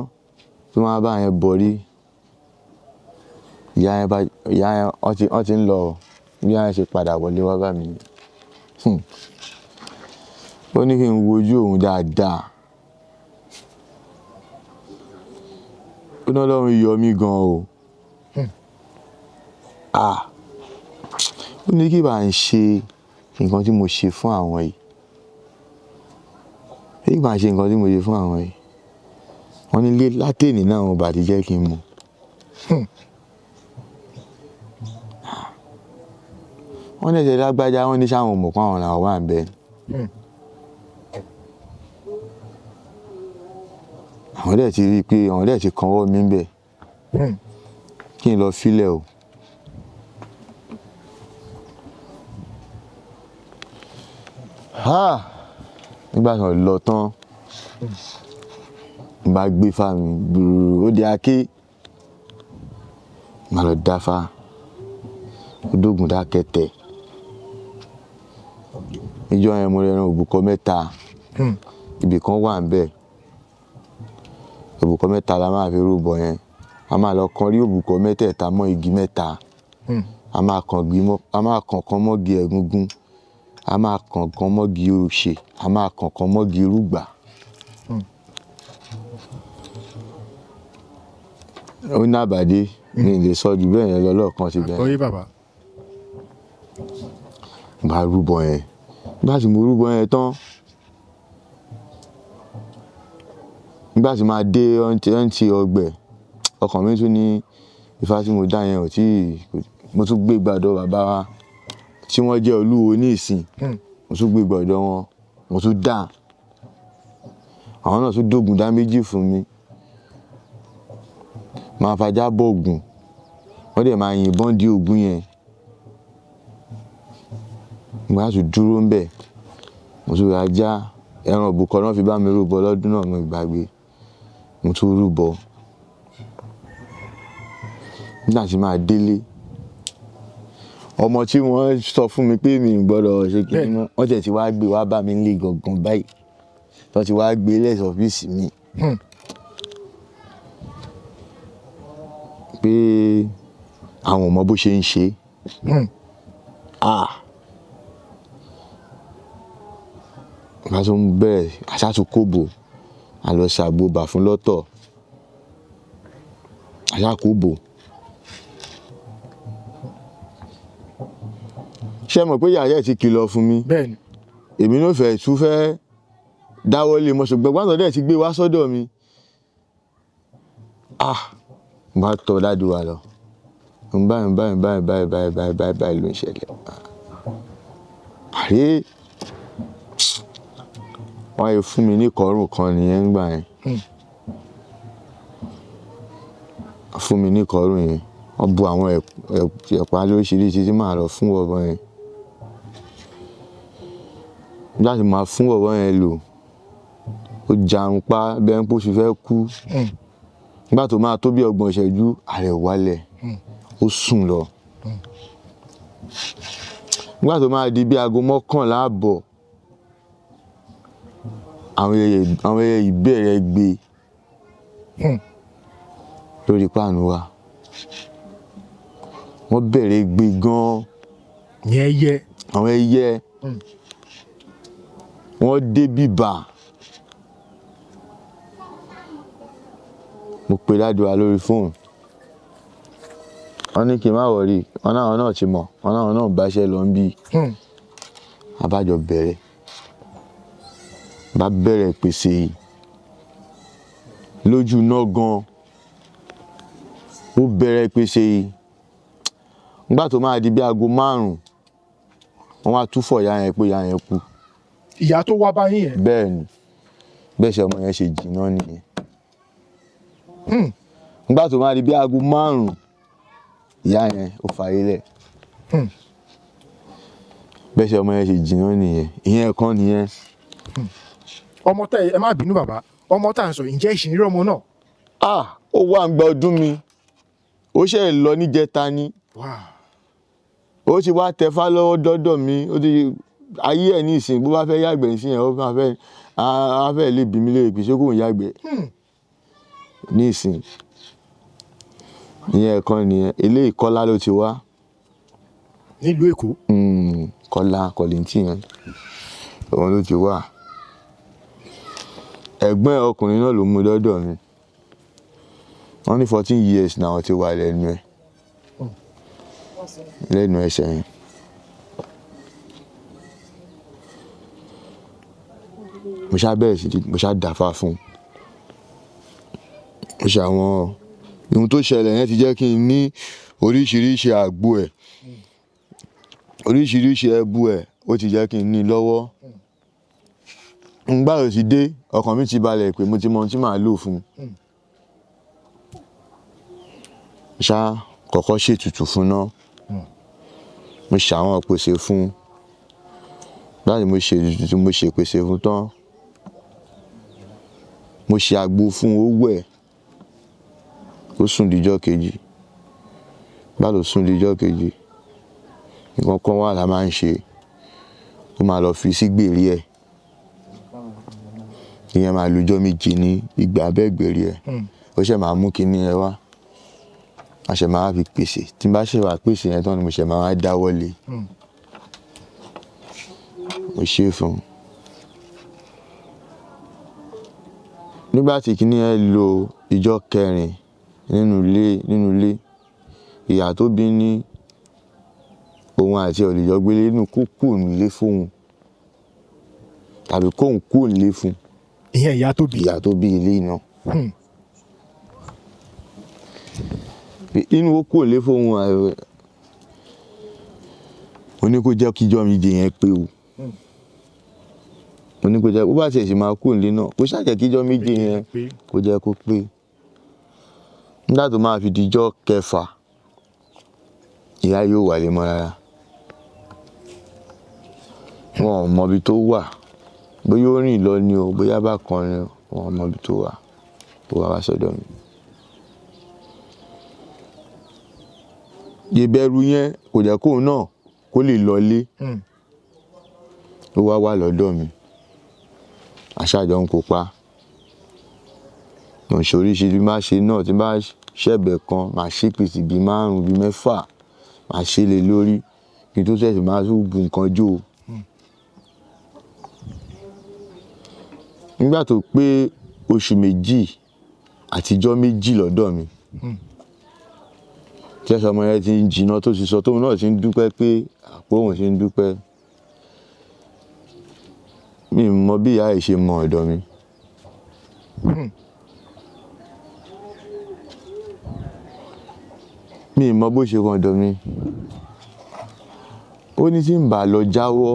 Speaker 1: tí wọ́n bá yẹn bọ̀rí, ìyá yẹn bá, ìyá yẹn, wọ́n ti ń lọ. Bí ìyá yẹn ṣe padà wọlé wá bá mi. Ó ní kí n wo ojú òun dáadáa. Ó ní Ọlọ́run yọ mí gan o. Ah! Ó ní kí bá ń ṣe nǹkan tí mo ṣe fún àwọn yìí. Kí bá ń ṣe nǹkan tí mo ṣe fún àwọn yìí. Wọ́n ní lé látẹ̀ní náà wọn bá ti jẹ́ kí n mọ̀. Wọ́n ní ẹ̀jẹ̀ lágbájá, wọ́n ní sáwọn ò mọ̀ pé àwọn làwọn wà ń bẹ̀. Àwọn dẹ̀ ti rí i pé àwọn dẹ̀ ti kanwọ́ mi ń bẹ̀. Kí n lọ filẹ̀ o. Ha! Nígbà tí wọ́n lọ tán, n bá gbé fá mi gbùrù, ó di aké. Màá lọ dáfá. Ó dógùn dákẹ́tẹ̀. Níjọ́ yẹn mo rẹran òbúkọ mẹ́ta. Ibì kan wà ńbẹ̀. Òbúkọ mẹ́ta la máa fi rúbọ yẹn. A máa lọ kan rí òbúkọ mẹ́tẹ̀ẹ̀ta mọ́ igi mẹ́ta. A máa kàn igi mọ́, a máa kàn kan mọ́gi ẹ̀gúngún. A máa kàn kan mọ́gi òrùṣè. A máa kàn kan mọ́gi irúgbà. Ó ní àbàdé, mi ò lè sọ ju bẹ́ẹ̀ yẹn lọ lọ́ọ̀kan sí bẹ́ẹ̀.
Speaker 2: Àgbọ́yé bàbá.
Speaker 1: Bá rúbọ yẹn. Nígbà tí mo rúbọ yẹn tán, nígbà tí màá dé ọ̀ǹtí ọgbẹ̀, ọkàn mi tún ní ifá tí mo dá yẹn ò tí, mo tún gbé gbàdọ̀ bàbá wa tí wọ́n jẹ́ olúwo ní ìsìn. Mo tún gbé gbàdọ̀ wọn, mo tún dá. Àwọn náà tún dógun dá méjì fún mi. Màá fajá bọ Ògún. Wọ́n dẹ̀ máa yìnbọn dí Ògún yẹn. Mo bá tún dúró ńbẹ̀. Mo tún ra ajá, ẹran òbúkọ náà fi bá mi rúbọ lọ́dún náà, mo gbàgbé. Mo tún rúbọ. Nígbà tí màá délé, ọmọ tí wọ́n sọ fún mi pé mi ò gbọdọ̀ ṣe kíni mọ́, wọ́n tẹ̀ tí wá gbé wá bá mi nílé gangan báyìí. Wọ́n ti wá gbé lẹ́sẹ̀ ọ́fíìsì mi. Pé àwọn ò mọ bó ṣe ń ṣe. Ah! Bá tún bẹ̀rẹ̀, aṣá tún kóbò, a lọ ṣàgbo bà fún lọ́tọ̀. Aṣá kóbò. Ṣé ẹ mọ̀ pé ìyá rẹ̀ ti kìlọ̀ fún mi?
Speaker 2: Bẹ́ẹ̀ni.
Speaker 1: Èmi náà fẹ́ tún fẹ́ dáwọ́ lé mọ́, ṣùgbọ́n gbàtọ́ dẹ̀ ti gbé wá sọ́dọ̀ mi. Ah! Mo bá tọ́ dádì wa lọ. Ń báyìí, báyìí, báyìí, báyìí, báyìí, báyìí, báyìí, báyìí ló ń ṣẹlẹ̀. Àrí! Wọ́n yẹ fún mi ní ìkọrùn kan nìyẹn nígbà yẹn. Fún mi ní ìkọrùn yẹn. Wọ́n bu àwọn ẹ̀pà lóríṣiríṣi tí màá lọ fún ọ̀bọ yẹn. Nígbà tí màá fún ọ̀bọ yẹn lò, ó jarun pa bí ẹni pé ó ti fẹ́ kú. Nígbà tó máa tó bí ọgbọ̀n ìṣẹ́jú, ààrẹ wálẹ̀. Ó sùn lọ. Nígbà tó máa di bí aago mọ́kànlá àbọ̀, àwọn ẹyẹ ìbẹ̀rẹ̀ gbé lórí páànù wa. Wọ́n bẹ̀rẹ̀ gbé gan-an.
Speaker 2: Ní ẹyẹ.
Speaker 1: Àwọn ẹyẹ. Wọ́n dé bíbà. Mo pe dádì wa lórí fóònù. Wọ́n ní kí n má wọrí, wọ́n náà náà ti mọ̀, wọ́n náà náà bá iṣẹ́ lọ ń bí. A bá jọ bẹ̀rẹ̀. Bá bẹ̀rẹ̀ pèsè yìí. Lójú iná gan. Ó bẹ̀rẹ̀ pèsè yìí. Nígbà tó máa di bí aago márùn-ún, wọ́n wá túfọ̀ ìyá yẹn pé ìyá yẹn kú.
Speaker 2: Ìyá tó wá bá yín yẹn?
Speaker 1: Bẹ́ẹ̀ni. Bẹ́ẹ̀ ṣe ọmọ yẹn ṣe jìnnà nìyẹn. Nígbà tó máa di bí aago márùn-ún, ìyá yẹn ó fayé lẹ̀. Bẹ́ẹ̀ ṣe ọmọ yẹn ṣe jìnnà nìyẹn. Ìyẹn kan nìyẹn.
Speaker 2: Ọmọ tẹ ẹ má bínú bàbá, ọmọ tá à ń sọ, ǹjẹ́ ìṣìnírí ọmọ náà?
Speaker 1: Ah! Ó wà ń gba ọdún mi. Ó ṣẹ̀ lọ níjẹta ni.
Speaker 2: Wow.
Speaker 1: Ó ti wá tẹfá lọ́wọ́ dọ́dọ̀ mi. Ó ti ayé ẹ̀ ní ìsìn, bó bá fẹ́ yàgbẹ́ ìsìn yẹn, ó máa fẹ́, á fẹ́ lè bí mi léèrè pé ṣé kò ń yàgbẹ́ ní ìsìn. Ìyẹn kan nìyẹn. Eléyìí Kọ́lá ló ti wá.
Speaker 2: Nílùú Èkó.
Speaker 1: Kọ́lá Kọ́lìntì yẹn. Òun ló ti wá. Ẹ̀gbọ́n ẹ̀ ọkùnrin náà ló mú dọ́dọ̀ mi. Wọ́n ní 14 years náà wọ́n ti wà lẹ́nu ẹ̀. Lẹ́nu ẹsẹ̀ yẹn. Mo ṣá bẹ̀rẹ̀ sí, mo ṣá dàfá fún un. Mo ṣe àwọn ohun tó ṣẹlẹ̀ yẹn ti jẹ́ kí n ní oríṣiríṣi àgbo ẹ̀. Oríṣiríṣi ẹbu ẹ̀ ó ti jẹ́ kí n ní lọ́wọ́. Ngbà tó ti dé, ọkàn mi ti balẹ̀ pé mo ti mọ ohun tí màá lò fún un. Ṣá kọ́kọ́ ṣètùtù fún ná. Mo ṣàwọn ìpèsè fún un. Láti mo ṣe ètùtù tí mo ṣe ìpèsè fún tán, mo ṣe àgbo fún un, ó wẹ̀, ó sùn díjọ́ kejì. Bá ló sùn díjọ́ kejì, nǹkan kan wà la máa ń ṣe. Ó máa lọ fi sí gbèrí ẹ̀. Ìyẹn máa lo ọjọ́ 7 ní ìgbà abẹ́ ìgbèrí ẹ̀. Ó ṣẹ̀ máa mú kíní ẹ wá. A ṣẹ̀ máa fi pèsè. Tí n bá ṣe wá pèsè yẹn tán ni mo ṣẹ̀ máa wá dáwọ́ lé. Mo ṣe é fún un. Nígbà tí kíní ẹ lo ìjọ́ kẹrin nínú ilé, ìyá tó bí ní òun àti ọ̀lẹ́jọ́ gbélé nínú kó kúrò nílé fún òun tàbí kóun kúrò nílé fún un.
Speaker 2: Ìyẹn ìyá tó bí.
Speaker 1: Ìyá tó bí ilé náà. Inú ó kúrò nílé fún òun ààrẹ. Mo ní kó jẹ́ kí ìjọ́ méje yẹn pé o. Mo ní kó jẹ́, bó bá tiẹ̀ sì máa kúrò nílé náà, kó ṣáà jẹ́ kí ìjọ́ méje yẹn kó jẹ́ kó pé. Nígbà tó máa fi di ìjọ́ kẹfà, ìyá yóò wà lé mọ́ rárá. Wọn ò mọ ibi tó wà. Bóyá ó rìn lọ ni o, bóyá bákan ni o, wọn ò mọ ibi tó wà. Ó wá wá sọ́dọ̀ mi. Ìbẹ̀rù yẹn kò jẹ́ kóun náà kó lè lọlé. Ó wá wà lọ́dọ̀ mi. Aṣáájọ ń kópa. Mo ń ṣe oríṣiríṣi bí máa ṣe náà, tí bá ṣẹ̀bẹ̀ kan, màá ṣe pèsè bí 5, bí 6, màá ṣe lé lórí kí n tó ṣẹ̀ṣẹ̀ máa tún bu nǹkan jó. Nígbà tó pé oṣù 2 àtijọ́ 2 lọ́dọ̀ mi, tí ẹsẹ̀ ọmọ yẹn ti ń jiná tó ti sọ tóun náà ti ń dúpẹ́ pé àpò òun ti ń dúpẹ́. Mi ò mọ bí ìyá yìí ṣe mọ ọ̀dọ̀ mi. Mi ò mọ bó ṣe mọ ọ̀dọ̀ mi. Ó ní tí ń bá lọ jáwọ́.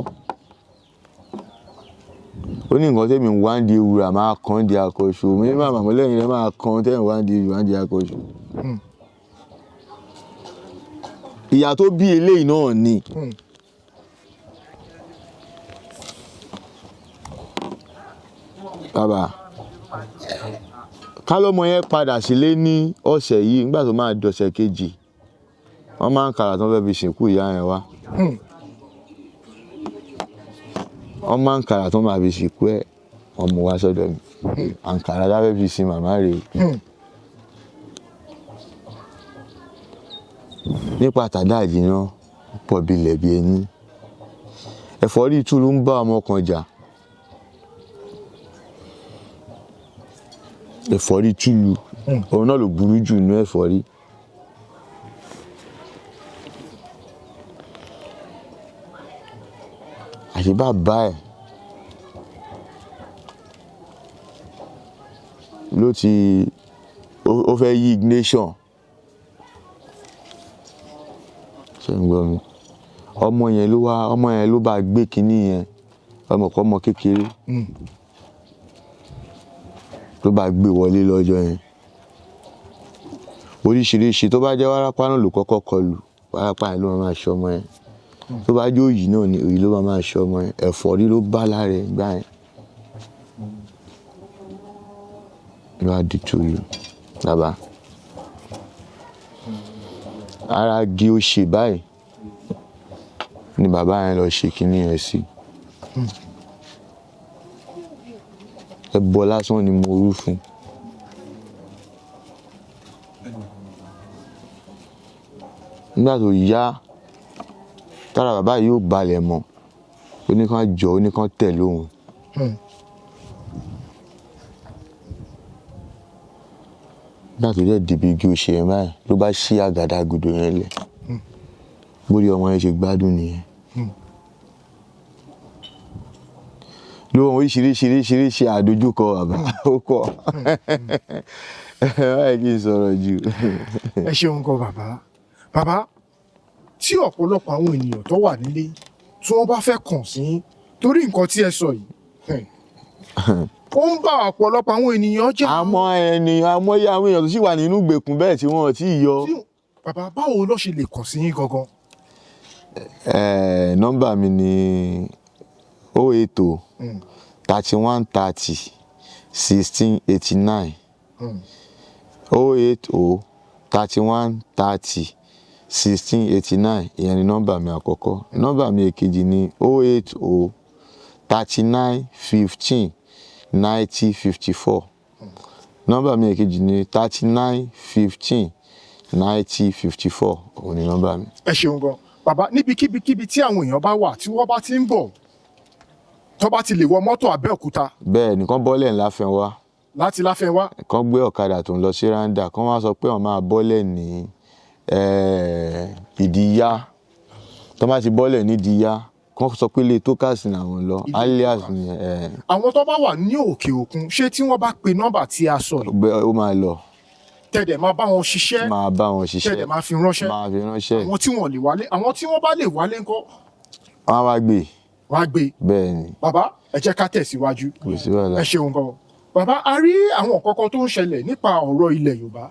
Speaker 1: Ó ní nǹkan tẹ́mi ń wá ń di ewúrà máa kan di akọṣu. Mo ní màmá mo lẹ́yìn rẹ máa kan tẹ́mi wá ń di ewúrà di akọṣu. Ìyá tó bí eléyìí náà ni. Bàbá, ká lọ́mọ yẹn padà sílé ní ọ̀sẹ̀ yìí nígbà tó máa dọ̀sẹ̀ kejì. Wọ́n máa ń kàrà tí wọ́n fẹ́ fi sìnkú ìyá yẹn wá. Wọ́n máa ń kàrà tí wọ́n máa fi sìnkú ẹ̀, wọ́n mú wá sọ́dọ̀ mi. Àǹkárá tá fẹ́ fi sin màmá rè. Nípa tàdá àjìná pọ̀ bí ilẹ̀ bí ẹni. Ẹ̀fọ́rí túlù ń bá ọmọ kan jà. Ẹ̀fọ́rí túlù, òun náà ló burú jù nínú ẹ̀fọ́rí. Àṣé bàbá ẹ̀ ló ti, ó fẹ́ yí ignition. Ṣé ń gbọ́ mi? Ọmọ yẹn ló wá, ọmọ yẹn ló bá gbé kiní yẹn, ọmọ kan ọmọ kékeré. Ló bá gbé wọlé lọ́jọ́ yẹn. Oríṣiríṣi tó bá jẹ́ wárápá náà ló kọ́kọ́ kọlù, wárápá yẹn ló máa máa ṣe ọmọ yẹn. Tó bá jẹ́ òyì náà ni òyì ló máa máa ṣe ọmọ yẹn. Ẹ̀fọ́rí ló bá lára ẹ̀ gbá yẹn. Ló wá di túlù. Bàbá, ara igi ó ṣe báyìí ni bàbá yẹn lọ ṣe kiní yẹn sí. Ẹbọ lásán ni mo rú fún un. Nígbà tó yá, tára bàbá yìí ò balẹ̀ mọ́, ó ní kán jọ, ó ní kán tẹ̀lé òun. Nígbà tó dẹ̀ dé ibi igi òṣè yẹn báyìí, ló bá ṣí àgádágodo yẹn lẹ̀. Bórí ọmọ yẹn ṣe gbádùn nìyẹn. Lóhun oríṣiríṣi oríṣiríṣi àdójúkọ bàbá ó kọ̀. Báyìí kì í sọ̀rọ̀ jù.
Speaker 2: Ẹ ṣeun gan bàbá. Bàbá, Tí ọ̀pọ̀lọpọ̀ àwọn ènìyàn tó wà nílé tí wọ́n bá fẹ́ kàn sí yín, torí nǹkan tí ẹ sọ yìí, ó ń bá ọ̀pọ̀lọpọ̀ àwọn ènìyàn jẹ́.
Speaker 1: Àmọ́ ènìyàn, àmọ́yé àwọn èèyàn tó sì wà nínú ìgbèkùn bẹ́ẹ̀ tí wọ́n ò tí ì yọ.
Speaker 2: Bàbá, báwo ló ṣe lè kàn sí yín gangan?
Speaker 1: Nọ́mbà mi ni 080 31 30 16 89, 080 31 30 16 89. Ìyẹn ni nọ́mbà mi àkọ́kọ́. Nọ́mbà mi èkejì ni 080 39 15 90 54. Nọ́mbà mi èkejì ni 39 15 90 54. Òun ni nọ́mbà mi.
Speaker 2: Ẹ ṣeun gan, bàbá. Níbikíbi tí àwọn èèyàn bá wà, tí wọ́n bá ti ń bọ̀, tó bá ti lè wọ mọ́tò Abẹ́òkúta,
Speaker 1: Bẹ́ẹ̀ nìkan bọ́lẹ̀ ńlá fẹ́ wá.
Speaker 2: Láti Láfẹ́nwá.
Speaker 1: Kán gbé ọ̀kadà tó ń lọ sí Randa, kán wá sọ pé wọ́n máa bọ́lẹ̀ ní Ìdíyá. Tó bá ti bọ́lẹ̀ ní Ìdíyá, kán sọ pé ilé Tókàsì làwọn lọ.
Speaker 2: Ilé
Speaker 1: alias
Speaker 2: Tókàsì.
Speaker 1: Ni
Speaker 2: Àwọn tó bá wà ní òkè òkun, ṣé tí wọ́n bá pe nọ́mbà tí a sọ yìí,
Speaker 1: ó máa lọ.
Speaker 2: Tẹ̀dẹ̀ máa bá wọn ṣiṣẹ́,
Speaker 1: Máa bá wọn
Speaker 2: tẹ̀dẹ̀
Speaker 1: ṣiṣẹ́.
Speaker 2: máa fi ránṣẹ́?
Speaker 1: Máa fi ránṣẹ́.
Speaker 2: Àwọn tí wọ́n lè wálé, àwọn tí wọ́n bá lè wálé ńkọ́?
Speaker 1: Wọ́n á wá gbé.
Speaker 2: Wọ́n á gbé.
Speaker 1: Bẹ́ẹ̀ ni.
Speaker 2: Bàbá, ẹ jẹ́ ká tẹ̀síwájú.
Speaker 1: Kò sí wàhálà.
Speaker 2: Ẹ ṣeun gan, bàbá. A rí àwọn nǹkan kan tó ń ṣẹlẹ̀ nípa ọ̀rọ̀ ilẹ̀ Yorùbá.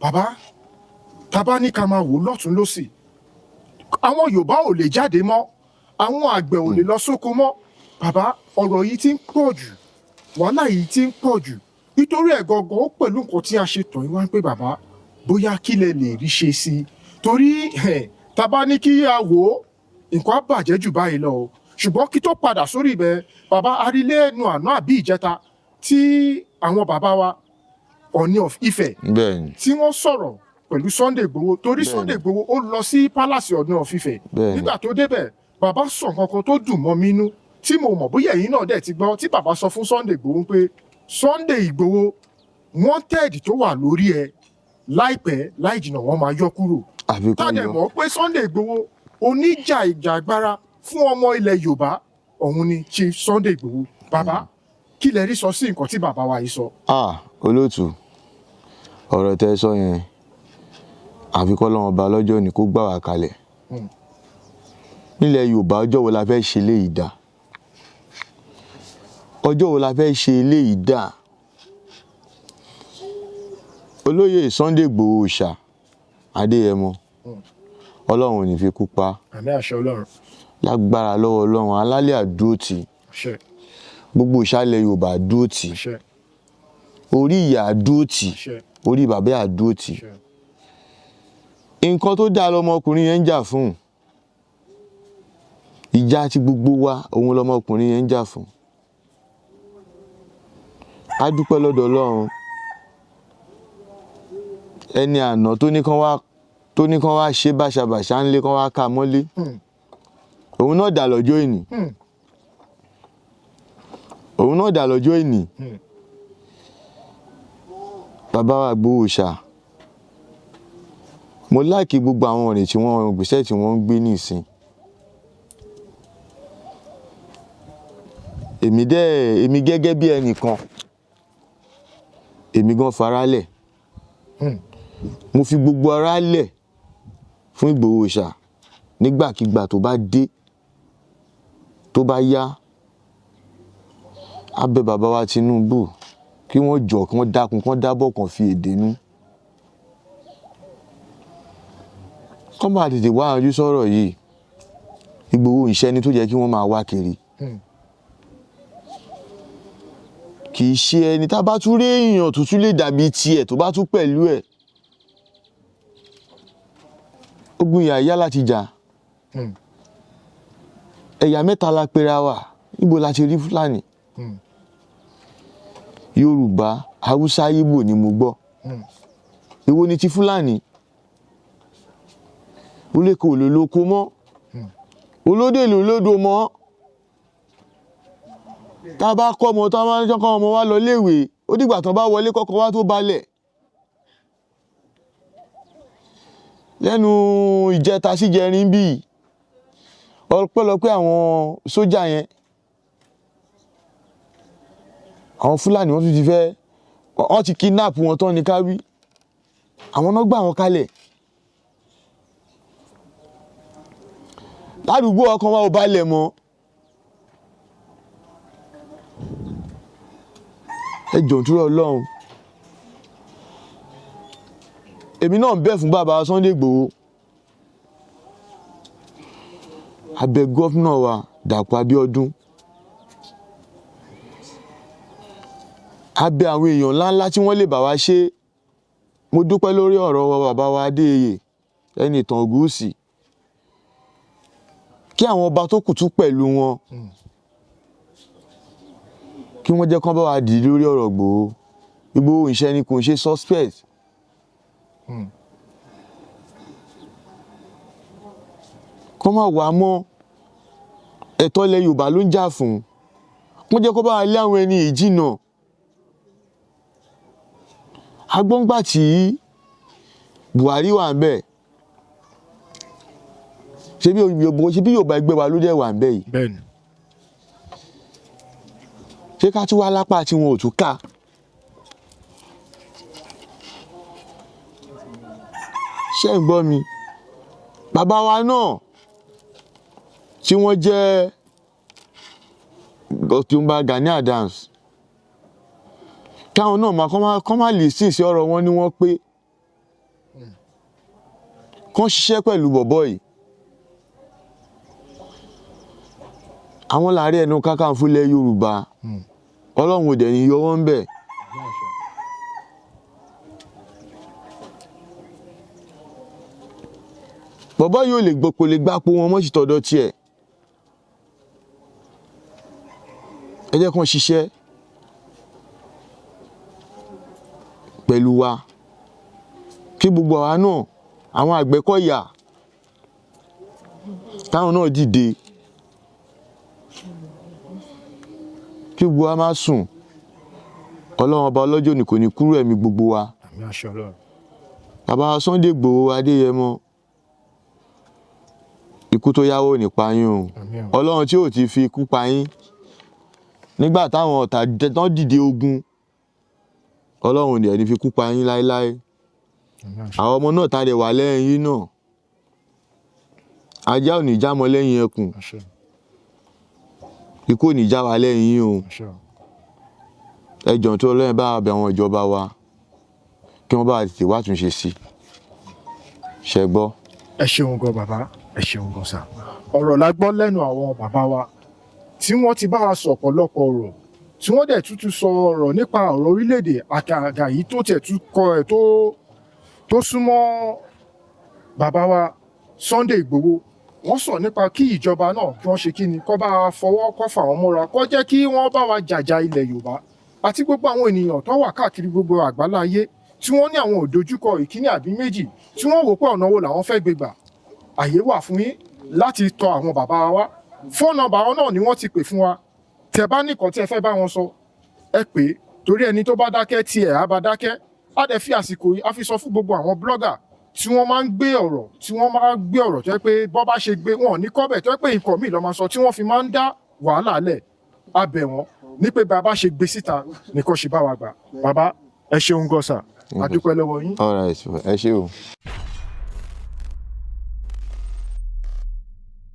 Speaker 2: Bàbá, tá bá ní ká máa wò lọ́tún lọ́sì, àwọn Yorùbá ò lè jáde mọ́, àwọn àgbẹ̀ ò lè lọ sóko mọ́. Bàbá, ọ̀rọ̀ yìí ti ń pọ̀ jù, wàhálà yìí ti ń pọ̀ jù. Nítorí ẹ̀ gangan, ó pẹ̀lú nǹkan tí a ṣe tàn yín wá pé, bàbá, bóyá kí lẹ lè rí ṣe sí i, torí tá bá ní kí a wò ó, nǹkan á bàjẹ́ jù báyìí lọ o. Ṣùgbọ́n kí tó padà sórí ibẹ̀, bàbá, arílé ẹnu àná àbí ìjẹta tí àwọn bàbá wa Ọọ̀ni of Ifẹ̀
Speaker 1: Bẹ́ẹ̀ ni.
Speaker 2: tí wọ́n sọ̀rọ̀ pẹ̀lú Sunday Igboho, torí Sunday Igboho ó lọ sí palace Ọọ̀ni of Ifẹ̀.
Speaker 1: Bẹ́ẹ̀ni.
Speaker 2: Nígbà tó débẹ̀, bàbá sọ nǹkan kan tó dùn mọ́ mi nú, tí mo mọ̀ bóyá ẹ̀yin náà dẹ̀ ti gbọ́, tí bàbá sọ fún Sunday Igboho pé, "Sunday Igboho, wanted tó wà lórí ẹ, láìpẹ́ láì jìnnà, wọ́n máa yọ kúrò."
Speaker 1: Àfikún
Speaker 2: Tádẹ̀
Speaker 1: yọ.
Speaker 2: mọ̀ pé Sunday Igboho, oníjà ìjà agbára fún ọmọ ilẹ̀ Yorùbá òun ni Chief Sunday Igboho. Bàbá, kí lẹ rí sọ sí nǹkan tí bàbá wa yìí sọ?
Speaker 1: Ah, olóòtú, ọ̀rọ̀ tẹ́ sọ yẹn, àfi k'Ọlọ́run ọba lọ́jọ́ òní kó gbà wá kalẹ̀ nílẹ̀ Yorùbá. Ọjọ́ wo la fẹ́ ṣe eléyìí dà? Ọjọ́ wo la fẹ́ ṣe eléyìí dà? Olóyè Sunday Igboho Òòṣà Adéyẹmọ, Ọlọ́run ò ní fi kú pa.
Speaker 2: Àmín, àṣẹ Ọlọ́run.
Speaker 1: Lágbára lọ́wọ́ Ọlọ́run, alálẹ̀ àdúró tì.
Speaker 2: Àṣẹ.
Speaker 1: Gbogbo ìṣàlẹ̀ Yorùbá àdúró tì.
Speaker 2: Àṣẹ.
Speaker 1: Orí ìyá àdúró tì.
Speaker 2: Àṣẹ.
Speaker 1: Orí bàbá àdúró tì.
Speaker 2: Àṣẹ.
Speaker 1: Nǹkan tó dáa lọmọkùnrin yẹn ń jà fún. Ìjà tí gbogbo wa, òun lọmọkùnrin yẹn ń jà fún. A dúpẹ́ lọ́dọ̀ Ọlọ́run. Ẹni àná tó ní kán wá ṣe báṣabàṣá ńlé, kán wá ká mọ́lé, òun náà dà lọ́jọ́ ìní. Òun náà dà lọ́jọ́ ìní. Bàbá wa Ìgbòho Òòṣà, mo like gbogbo àwọn ọ̀rìn tí wọ́n gbèsè tí wọ́n ń gbé nísìn. Èmi dẹ́, èmi gẹ́gẹ́ bí ẹnìkan, èmi gan faralẹ̀. Mo fi gbogbo ara lẹ̀ fún Ìgbòho Òòṣà. Nígbàkigbà tó bá dé, tó bá yá, á bẹ bàbá wa Tinubu kí wọ́n jọ̀, kí wọ́n dákun, kí wọ́n dábọ̀, kàn fi èdè nú, kọ́ bá tètè wá ojú sọ̀rọ̀ yìí. Ìgbòho ìṣẹ́ni tó jẹ́ kí wọ́n máa wá kiri. Kì í ṣe ẹni tá a bá tún rí èèyàn tó tún lè dàbí tiẹ̀, tó bá tún pẹ̀lú ẹ̀, ogun ìyà yá láti jà. Ẹ̀yà mẹ́ta la pera wa. Níbo la ti rí Fúlàní? Yorùbá, Haúsá, Ìgbò ni mo gbọ́. Èwo ni ti Fúlàní? Olóko ò lè lóko mọ́, olódè ló lódò mọ́. Tá a bá kọ́ ọmọ, tá a bá ní kọ́ ọmọ wa lọ léèwé, ó dìgbà tán bá wọlé kọ́kọ́ wá tó balẹ̀. Lẹ́nu ìjẹta síjẹrin bíi, ọpẹ́lọpẹ́ àwọn sójà yẹn, àwọn Fúlàní wọ́n tún ti fẹ́, wọ́n ti kidnap wọn tán ní káwí. Àwọn náà gbà wọn kalẹ̀. Ládùúgbò, ọkàn wa ò balẹ̀ mọ́. Ẹ jọ̀ọ́, nítorí Ọlọ́run, èmi náà ń bẹ̀ fún bàbá Sunday Igboho, abẹ governor wa Dàpọ̀ Abíọ́dún, abẹ àwọn èèyàn ńláńlá tí wọ́n lè bá wa ṣe. Mo dúpẹ́ lórí ọ̀rọ̀ wa, bàbá wa Adéyẹyè Ẹnìtàn Ògúnwùsì, kí àwọn ọba tó kù tún pẹ̀lú wọn, kí wọ́n jẹ́ kán bá wa dì lórí ọ̀rọ̀ Ìgbòho. Ìgbòho ìṣe ni, kò ń ṣe suspect. Kọ́ má wàá mọ́ ẹ̀tọ́ ilẹ̀ Yorùbá ló ń jà fún. Wọ́n jẹ́ kó bá wa lé àwọn ẹni yìí jìnnà. Agbọ́ngbà tí Buhari wà ń bẹ̀, ṣé bí Yorùbá ẹgbẹ́ wa ló dẹ̀ wà ń bẹ̀ yìí?
Speaker 2: Bẹ́ẹ̀ni.
Speaker 1: Ṣé ká tún wá lápá tí wọn ò tún ká? Ṣé ń gbọ́ mi? Bàbá wa náà tí wọ́n jẹ́ Ọ̀túnba Gani Adams, káwọn náà máa kọ́ máa lè sí sí ọ̀rọ̀ wọn ni wọ́n pé kán ṣiṣẹ́ pẹ̀lú bọ̀bọ́ yìí. Àwọn làárẹ̀ ẹnu kakanfò ilẹ̀ Yorùbá. Ọlọ́run ò dẹ̀ ní yọ wọ́n bẹ̀. Bọ̀bọ́ yìí ò lè gbọ́, kò lè gbapò wọn mọ́ sí tọ̀dọ̀ tiẹ̀. Ẹ jẹ́ kán ṣiṣẹ́ pẹ̀lú wa, kí gbogbo àwa náà, àwọn Àgbẹ̀kọ̀yà, táwọn náà dìde, kí gbogbo wa má sùn. Ọlọ́run ọba ọlọ́jọ́ òní kò ní kúrò ẹ̀mí gbogbo wa.
Speaker 2: Àmín, àṣẹ Ọlọ́run.
Speaker 1: Bàbá Sunday Igboho Adéyẹmọ, ikú tó yáwó ò ní pa yín o.
Speaker 2: Àmín o.
Speaker 1: Ọlọ́run tí ò ti fi ikú pa yín nígbà táwọn ọ̀tá tán dìde ogun, Ọlọ́run ò dẹ̀ ní fi ikú pa yín láéláé.
Speaker 2: Àmín, àṣẹ.
Speaker 1: Àwọn ọmọ náà tá a dẹ̀ wà lẹ́yìn yín náà, ajá ò ní já mọ́ lẹ́yìn ẹkùn.
Speaker 2: Àṣẹ.
Speaker 1: Ikú ò ní já wa lẹ́yìn yín o.
Speaker 2: Àṣẹ o.
Speaker 1: Ẹ jọ̀ọ́, tó Ọlọ́run bá wa bẹ̀ àwọn ìjọba wa, kí wọ́n bá wa tètè wá àtúnṣe sí i. Ṣẹ gbọ́?
Speaker 2: Ẹ ṣeun gan, bàbá. Ẹ ṣeun gan sà. Ọ̀rọ̀ la gbọ́ lẹ́nu àwọn bàbá wa tí wọ́n ti bá wa sọ ọ̀pọ̀lọpọ̀ ọ̀rọ̀, tí wọ́n dẹ̀ tútù sọ ọ̀rọ̀ nípa ọ̀rọ̀ orílẹ̀-èdè àgàgà yìí tó tẹ̀ tún kọ ẹ̀ tó súnmọ́ bàbá wa Sunday Igboho. Wọ́n sọ nípa kí ìjọba náà, kí wọ́n ṣe kí ni, kó bá wa fọwọ́ kọ́ fà wọ́n mọ́ra, kó jẹ́ kí wọ́n bá wa jàjà ilẹ̀ Yorùbá, àti gbogbo àwọn ènìyàn tó wà káàkiri gbogbo àgbálá ayé tí wọ́n ní àwọn òdojúkọ ìkíní àbí méjì, tí wọ́n wò pé ọ̀nà wo làwọn fẹ́ gbé gbà. Àyè wà fún yín láti tọ àwọn bàbá wa wá. Phone number wọn náà ni wọ́n ti pè fún wa. Tẹ́ bá nìkan tí ẹ fẹ́ bá wọn sọ, ẹ pè é, torí ẹni tó bá dákẹ́ tiẹ̀ á bá dákẹ́. Á dẹ̀ fi àsìkò yìí, á fi sọ fún gbogbo àwọn blogger tí wọ́n máa ń gbé ọ̀rọ̀, tí wọ́n máa ń gbé ọ̀rọ̀ tó yẹ pé bọ́ bá ṣe gbé wọn ò ní kọ́bẹ̀, tó yẹ pé nǹkan míì lọ́ máa sọ, tí wọ́n fi máa ń dá wàhálà lẹ̀. A bẹ̀ wọ́n ní pé bàbá ṣe gbé síta nìkan ṣe bá wa gbà. Bàbá, ẹ ṣeun gan sà, a dúpẹ́ lọ́wọ́ yín.
Speaker 1: All right, ẹ ṣé o.